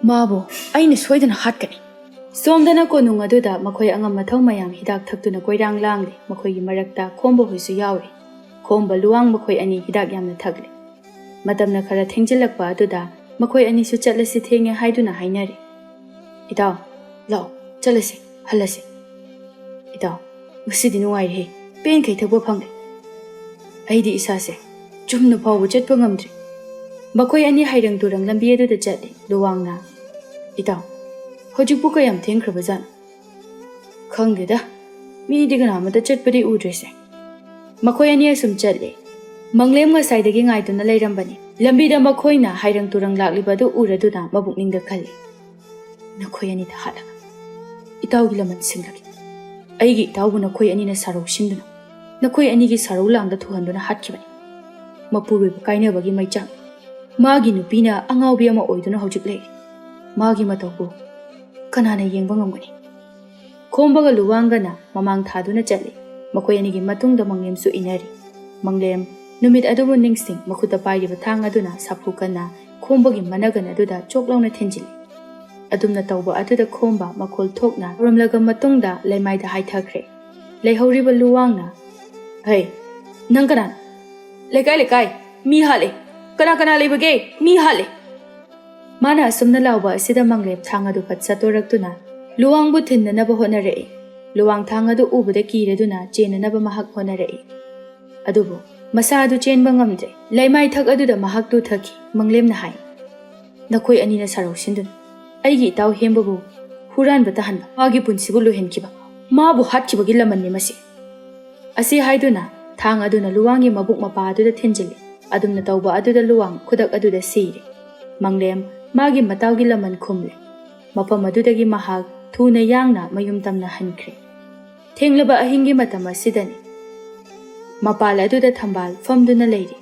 ꯃꯥꯕꯨ ꯑꯩꯅ ꯁꯣꯏꯗꯅ ꯍꯥꯠꯀꯅꯤ꯫ ꯁꯣꯝꯗꯅ ꯀꯣꯅꯨꯡ ꯑꯗꯨꯗ ꯃꯈꯣꯏ ꯑꯉꯝ ꯃꯊꯧ ꯃꯌꯥꯝ ꯍꯤꯗꯥꯛ ꯊꯛꯇꯨꯅ ꯀꯣꯏꯔꯥꯡ ꯂꯥꯡꯂꯤ꯫ ꯃꯈꯣꯏꯒꯤ ꯃꯔꯛꯇ ꯈꯣꯝꯕ ꯍꯣꯏꯁꯨ ꯌꯥꯎꯔꯤ꯫ ꯈꯣꯝꯕ, ꯂꯨꯋꯥꯡ ꯃꯈꯣꯏ ꯑꯅꯤ ꯍꯤꯗꯥꯛ ꯌꯥꯝꯅ ꯊꯛꯂꯤ꯫ ꯃꯇꯝꯅ ꯈꯔ ꯊꯦꯡꯖꯤꯜꯂꯛꯄ ꯑꯗꯨꯗ ꯃꯈꯣꯏ ꯑꯅꯤꯁꯨ ꯆꯠꯂꯁꯤ, ꯊꯦꯡꯉꯦ ꯍꯥꯏꯗꯨꯅ ꯍꯥꯏꯅꯔꯦ꯫ "ꯏꯇꯥꯎ, ꯂꯥꯛꯑꯣ, ꯆꯠꯂꯁꯤ, ꯍꯜꯂꯁꯤ꯫ ꯏꯇꯥꯎ, ꯉꯁꯤꯗꯤ ꯅꯨꯡꯉꯥꯏꯔꯦꯍꯦ, ꯄꯦꯟꯈꯩ ꯊꯛꯄ ꯐꯪꯂꯦ꯫ ꯑꯩꯗꯤ ꯏꯁꯥꯁꯦ ꯆꯨꯝꯅ ꯐꯥꯎꯕ ꯆꯠꯄ ꯉꯝꯗ꯭ꯔꯦ꯫" ꯃꯈꯣꯏ ꯑꯅꯤ ꯍꯩꯔꯪ ꯇꯨꯔꯪ ꯂꯝꯕꯤ ꯑꯗꯨꯗ ꯆꯠꯂꯤ꯫ ꯂꯨꯋꯥꯡꯅ, "ꯏꯇꯥꯎ, ꯍꯧꯖꯤꯛꯄꯨ ꯀꯌꯥꯝ ꯊꯦꯡꯈ꯭ꯔꯕꯖꯥꯠꯅꯣ? ꯈꯪꯗꯦꯗ, ꯃꯤꯗꯤ ꯀꯅꯥꯃꯠꯇ ꯆꯠꯄꯗꯤ ꯎꯗ꯭ꯔꯤꯁꯦ꯫" ꯃꯈꯣꯏ ꯑꯅꯤ ꯑꯁꯨꯝ ꯆꯠꯂꯤ꯫ ꯃꯪꯂꯦꯝ ꯉꯁꯥꯏꯗꯒꯤ ꯉꯥꯏꯗꯨꯅ ꯂꯩꯔꯝꯕꯅꯤ꯫ ꯂꯝꯕꯤꯗ ꯃꯈꯣꯏꯅ ꯍꯩꯔꯪ ꯇꯨꯔꯪ ꯂꯥꯛꯂꯤꯕ ꯑꯗꯨ ꯎꯔꯗꯨꯅ ꯃꯕꯨꯛꯅꯤꯡꯗ ꯈꯜꯂꯤ, "ꯅꯈꯣꯏ ꯑꯅꯤꯗ ꯍꯥꯠꯂꯒ ꯏꯇꯥꯎꯒꯤ ꯂꯃꯟ ꯁꯤꯡꯂꯒꯦ꯫ ꯑꯩꯒꯤ ꯏꯇꯥꯎꯕꯨ ꯅꯈꯣꯏ ꯑꯅꯤꯅ ꯁꯥꯔꯧ ꯁꯤꯟꯗꯨꯅ, ꯅꯈꯣꯏ ꯑꯅꯤꯒꯤ ꯁꯥꯔꯧ ꯂꯥꯡꯗ ꯊꯨꯍꯟꯗꯨꯅ ꯍꯥꯠꯈꯤꯕꯅꯤ꯫ ꯃꯄꯨꯔꯣꯏꯕ ꯀꯥꯏꯅꯕꯒꯤ ꯃꯩꯆꯥꯛ꯫ ꯃꯥꯒꯤ ꯅꯨꯄꯤꯅ ꯑꯉꯥꯎꯕꯤ ꯑꯃ ꯑꯣꯏꯗꯨꯅ ꯍꯧꯖꯤꯛ ꯂꯩꯔꯤ꯫ ꯃꯥꯒꯤ ꯃꯇꯧꯕꯨ ꯀꯅꯥꯅ ꯌꯦꯡꯕ ꯉꯝꯒꯅꯤ? ꯈꯣꯝꯕꯒ ꯂꯨꯋꯥꯡꯒꯅ ꯃꯃꯥꯡ ꯊꯥꯗꯨꯅ ꯆꯠꯂꯤ꯫ ꯃꯈꯣꯏ ꯑꯅꯤꯒꯤ ꯃꯇꯨꯡꯗ ꯃꯪꯂꯦꯝꯁꯨ ꯏꯟꯅꯔꯤ꯫ ꯃꯪꯂꯦꯝ ꯅꯨꯃꯤꯠ ꯑꯗꯨꯕꯨ ꯅꯤꯡꯁꯤꯡ, ꯃꯈꯨꯠꯇ ꯄꯥꯏꯔꯤꯕ ꯊꯥꯡ ꯑꯗꯨꯅ ꯁꯥꯐꯨ ꯀꯟꯅ ꯈꯣꯝꯕꯒꯤ ꯃꯅꯒꯟ ꯑꯗꯨꯗ ꯆꯣꯛ ꯂꯥꯎꯅ ꯊꯤꯟꯖꯤꯜꯂꯤ꯫ ꯑꯗꯨꯝꯅ ꯇꯧꯕ ꯑꯗꯨꯗ ꯈꯣꯝꯕ ꯃꯈꯣꯜ ꯊꯣꯛꯅ ꯍꯧꯔꯝꯂꯒ ꯃꯇꯨꯡꯗ ꯂꯩꯃꯥꯏꯗ ꯍꯥꯏꯊꯈ꯭ꯔꯦ꯫ ꯂꯩꯍꯧꯔꯤꯕ ꯂꯨꯋꯥꯡꯅ, "ꯍꯩ, ꯅꯪ ꯀꯅꯥꯅꯣ? ꯂꯩꯀꯥꯏ, ꯂꯩꯀꯥꯏ, ꯃꯤ ꯍꯥꯠꯂꯦ! ꯀꯅꯥ ꯀꯅꯥ ꯂꯩꯕꯒꯦ? ꯃꯤ ꯍꯥꯠꯂꯦ!" ꯃꯥꯅ ꯑꯁꯨꯝꯅ ꯂꯥꯎꯕ ꯑꯁꯤꯗ ꯃꯪꯂꯦꯝ ꯊꯥꯡ ꯑꯗꯨ ꯐꯠ ꯆꯠꯇꯣꯔꯛꯇꯨꯅ ꯂꯨꯋꯥꯡꯕꯨ ꯊꯤꯟꯅꯅꯕ ꯍꯣꯠꯅꯔꯛꯏ꯫ ꯂꯨꯋꯥꯡ ꯊꯥꯡ ꯑꯗꯨ ꯎꯕꯗ ꯀꯤꯔꯗꯨꯅ ꯆꯦꯟꯅꯅꯕ ꯃꯍꯥꯛ ꯍꯣꯠꯅꯔꯛꯏ꯫ ꯑꯗꯨꯕꯨ ꯃꯁꯥ ꯑꯗꯨ ꯆꯦꯟꯕ ꯉꯝꯗ꯭ꯔꯦ꯫ ꯂꯩꯃꯥꯏ ꯊꯛ ꯑꯗꯨꯗ ꯃꯍꯥꯛ ꯇꯨꯊꯈꯤ꯫ ꯃꯪꯂꯦꯝꯅ ꯍꯥꯏ, "ꯅꯈꯣꯏ ꯑꯅꯤꯅ ꯁꯥꯔꯧ ꯁꯤꯟꯗꯨꯅ ꯑꯩꯒꯤ ꯏꯇꯥꯎ ꯍꯦꯝꯕꯕꯨ ꯍꯨꯔꯥꯟꯕ ꯇꯥꯍꯟꯕ, ꯃꯥꯒꯤ ꯄꯨꯟꯁꯤꯕꯨ ꯂꯣꯏꯍꯟꯈꯤꯕ, ꯃꯥꯕꯨ ꯍꯥꯠꯈꯤꯕꯒꯤ ꯂꯃꯟꯅꯤ ꯃꯁꯤ꯫" ꯑꯁꯤ ꯍꯥꯏꯗꯨꯅ ꯊꯥꯡ ꯑꯗꯨꯅ ꯂꯨꯋꯥꯡꯒꯤ ꯃꯕꯨꯛ ꯃꯄꯥ ꯑꯗꯨꯗ ꯊꯤꯟꯖꯤꯜꯂꯤ꯫ ꯑꯗꯨꯝꯅ ꯇꯧꯕ ꯑꯗꯨꯗ ꯂꯨꯋꯥꯡ ꯈꯨꯗꯛ ꯑꯗꯨꯗ ꯁꯤꯔꯦ꯫ ꯃꯪꯂꯦꯝ ꯃꯥꯒꯤ ꯃꯇꯥꯎꯒꯤ ꯂꯃꯟ ꯈꯨꯝꯂꯦ꯫ ꯃꯐꯝ ꯑꯗꯨꯗꯒꯤ ꯃꯍꯥꯛ ꯊꯨꯅ ꯌꯥꯡꯅ ꯃꯌꯨꯝ ꯇꯝꯅ ꯍꯟꯈ꯭ꯔꯦ꯫ ꯊꯦꯡꯂꯕ ꯑꯍꯤꯡꯒꯤ ꯃꯇꯝ ꯑꯁꯤꯗꯅꯤ꯫ ꯃꯄꯥꯜ ꯑꯗꯨꯗ ꯊꯝꯕꯥꯜ ꯐꯝꯗꯨꯅ ꯂꯩꯔꯤ꯫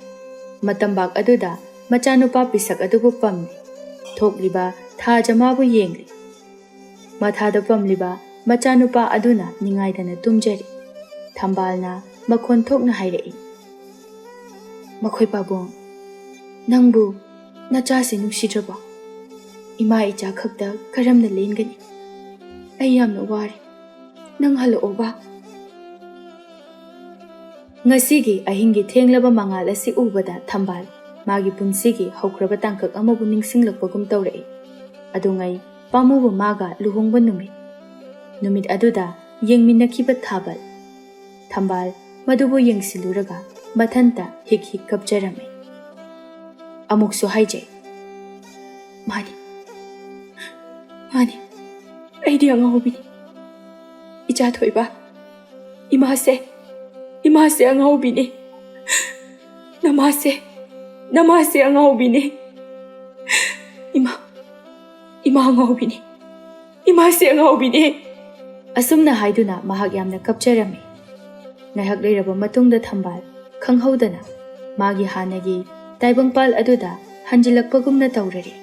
ꯃꯇꯝꯕꯥꯛ ꯑꯗꯨꯗ ꯃꯆꯥꯅꯨꯄꯥ ꯄꯤꯁꯛ ꯑꯗꯨꯕꯨ ꯄꯝꯂꯤ꯫ ꯊꯣꯛꯂꯤꯕ ꯊꯥꯖ ꯃꯥꯕꯨ ꯌꯦꯡꯂꯤ꯫ ꯃꯊꯥꯗ ꯄꯝꯂꯤꯕ ꯃꯆꯥꯅꯨꯄꯥ ꯑꯗꯨꯅ ꯅꯤꯡꯉꯥꯏꯗꯅ ꯇꯨꯝꯖꯔꯤ꯫ ꯊꯝꯕꯥꯜꯅ ꯃꯈꯣꯟ ꯊꯣꯛꯅ ꯍꯥꯏꯔꯛꯏ, "ꯃꯈꯣꯏ ꯄꯥꯕꯨꯡ, ꯅꯪꯕꯨ ꯅꯆꯥꯁꯤ ꯅꯨꯡꯁꯤꯗ꯭ꯔꯕꯣ? ꯏꯃꯥ ꯏꯆꯥ ꯈꯛꯇ ꯀꯔꯝꯅ ꯂꯦꯟꯒꯅꯤ? ꯑꯩ ꯌꯥꯝꯅ ꯋꯥꯔꯦ꯫ ꯅꯪ ꯍꯜꯂꯛꯑꯣꯕ꯫" ꯉꯁꯤꯒꯤ ꯑꯍꯤꯡꯒꯤ ꯊꯦꯡꯂꯕ ꯃꯉꯥꯜ ꯑꯁꯤ ꯎꯕꯗ ꯊꯝꯕꯥꯜ ꯃꯥꯒꯤ ꯄꯨꯟꯁꯤꯒꯤ ꯍꯧꯈ꯭ꯔꯕ ꯇꯥꯡꯀꯛ ꯑꯃꯕꯨ ꯅꯤꯡꯁꯤꯡꯂꯛꯄꯒꯨꯝ ꯇꯧꯔꯛꯏ꯫ ꯑꯗꯨꯉꯩ ꯄꯥꯝꯃꯨꯕ ꯃꯥꯒ ꯂꯨꯍꯣꯡꯕ ꯅꯨꯃꯤꯠ꯫ ꯅꯨꯃꯤꯠ ꯑꯗꯨꯗ ꯌꯦꯡꯃꯤꯟꯅꯈꯤꯕ ꯊꯥꯕꯜ꯫ ꯊꯝꯕꯥꯜ ꯃꯗꯨꯕꯨ ꯌꯦꯡꯁꯤꯜꯂꯨꯔꯒ ꯃꯊꯟꯇ ꯍꯤꯛ ꯍꯤꯛ ꯀꯞꯆꯔꯝꯃꯤ꯫ ꯑꯃꯨꯛꯁꯨ ꯍꯥꯏꯖꯩ, "ꯃꯥꯅꯤ, ꯃꯥꯅꯤ, ꯑꯩꯗꯤ ꯑꯉꯥꯎꯕꯤꯅꯤ꯫ ꯏꯆꯥ ꯊꯣꯏꯕ, ꯏꯃꯥꯁꯦ, ꯏꯃꯥꯁꯦ ꯑꯉꯥꯎꯕꯤꯅꯤ꯫ ꯅꯃꯥꯁꯦ, ꯅꯃꯥꯁꯦ ꯑꯉꯥꯎꯕꯤꯅꯤ꯫ ꯏꯃꯥ, ꯏꯃꯥ ꯑꯉꯥꯎꯕꯤꯅꯤ꯫ ꯏꯃꯥꯁꯦ ꯑꯉꯥꯎꯕꯤꯅꯤ꯫" ꯑꯁꯨꯝꯅ ꯍꯥꯏꯗꯨꯅ ꯃꯍꯥꯛ ꯌꯥꯝꯅ ꯀꯞꯆꯔꯝꯃꯤ꯫ ꯉꯥꯏꯍꯥꯛ ꯂꯩꯔꯕ ꯃꯇꯨꯡꯗ ꯊꯝꯕꯥꯜ ꯈꯪꯍꯧꯗꯅ ꯃꯥꯒꯤ ꯍꯥꯟꯅꯒꯤ ꯇꯥꯏꯕꯪꯄꯥꯜ ꯑꯗꯨꯗ ꯍꯟꯖꯤꯜꯂꯛꯄꯒꯨꯝꯅ ꯇꯧꯔꯔꯤ꯫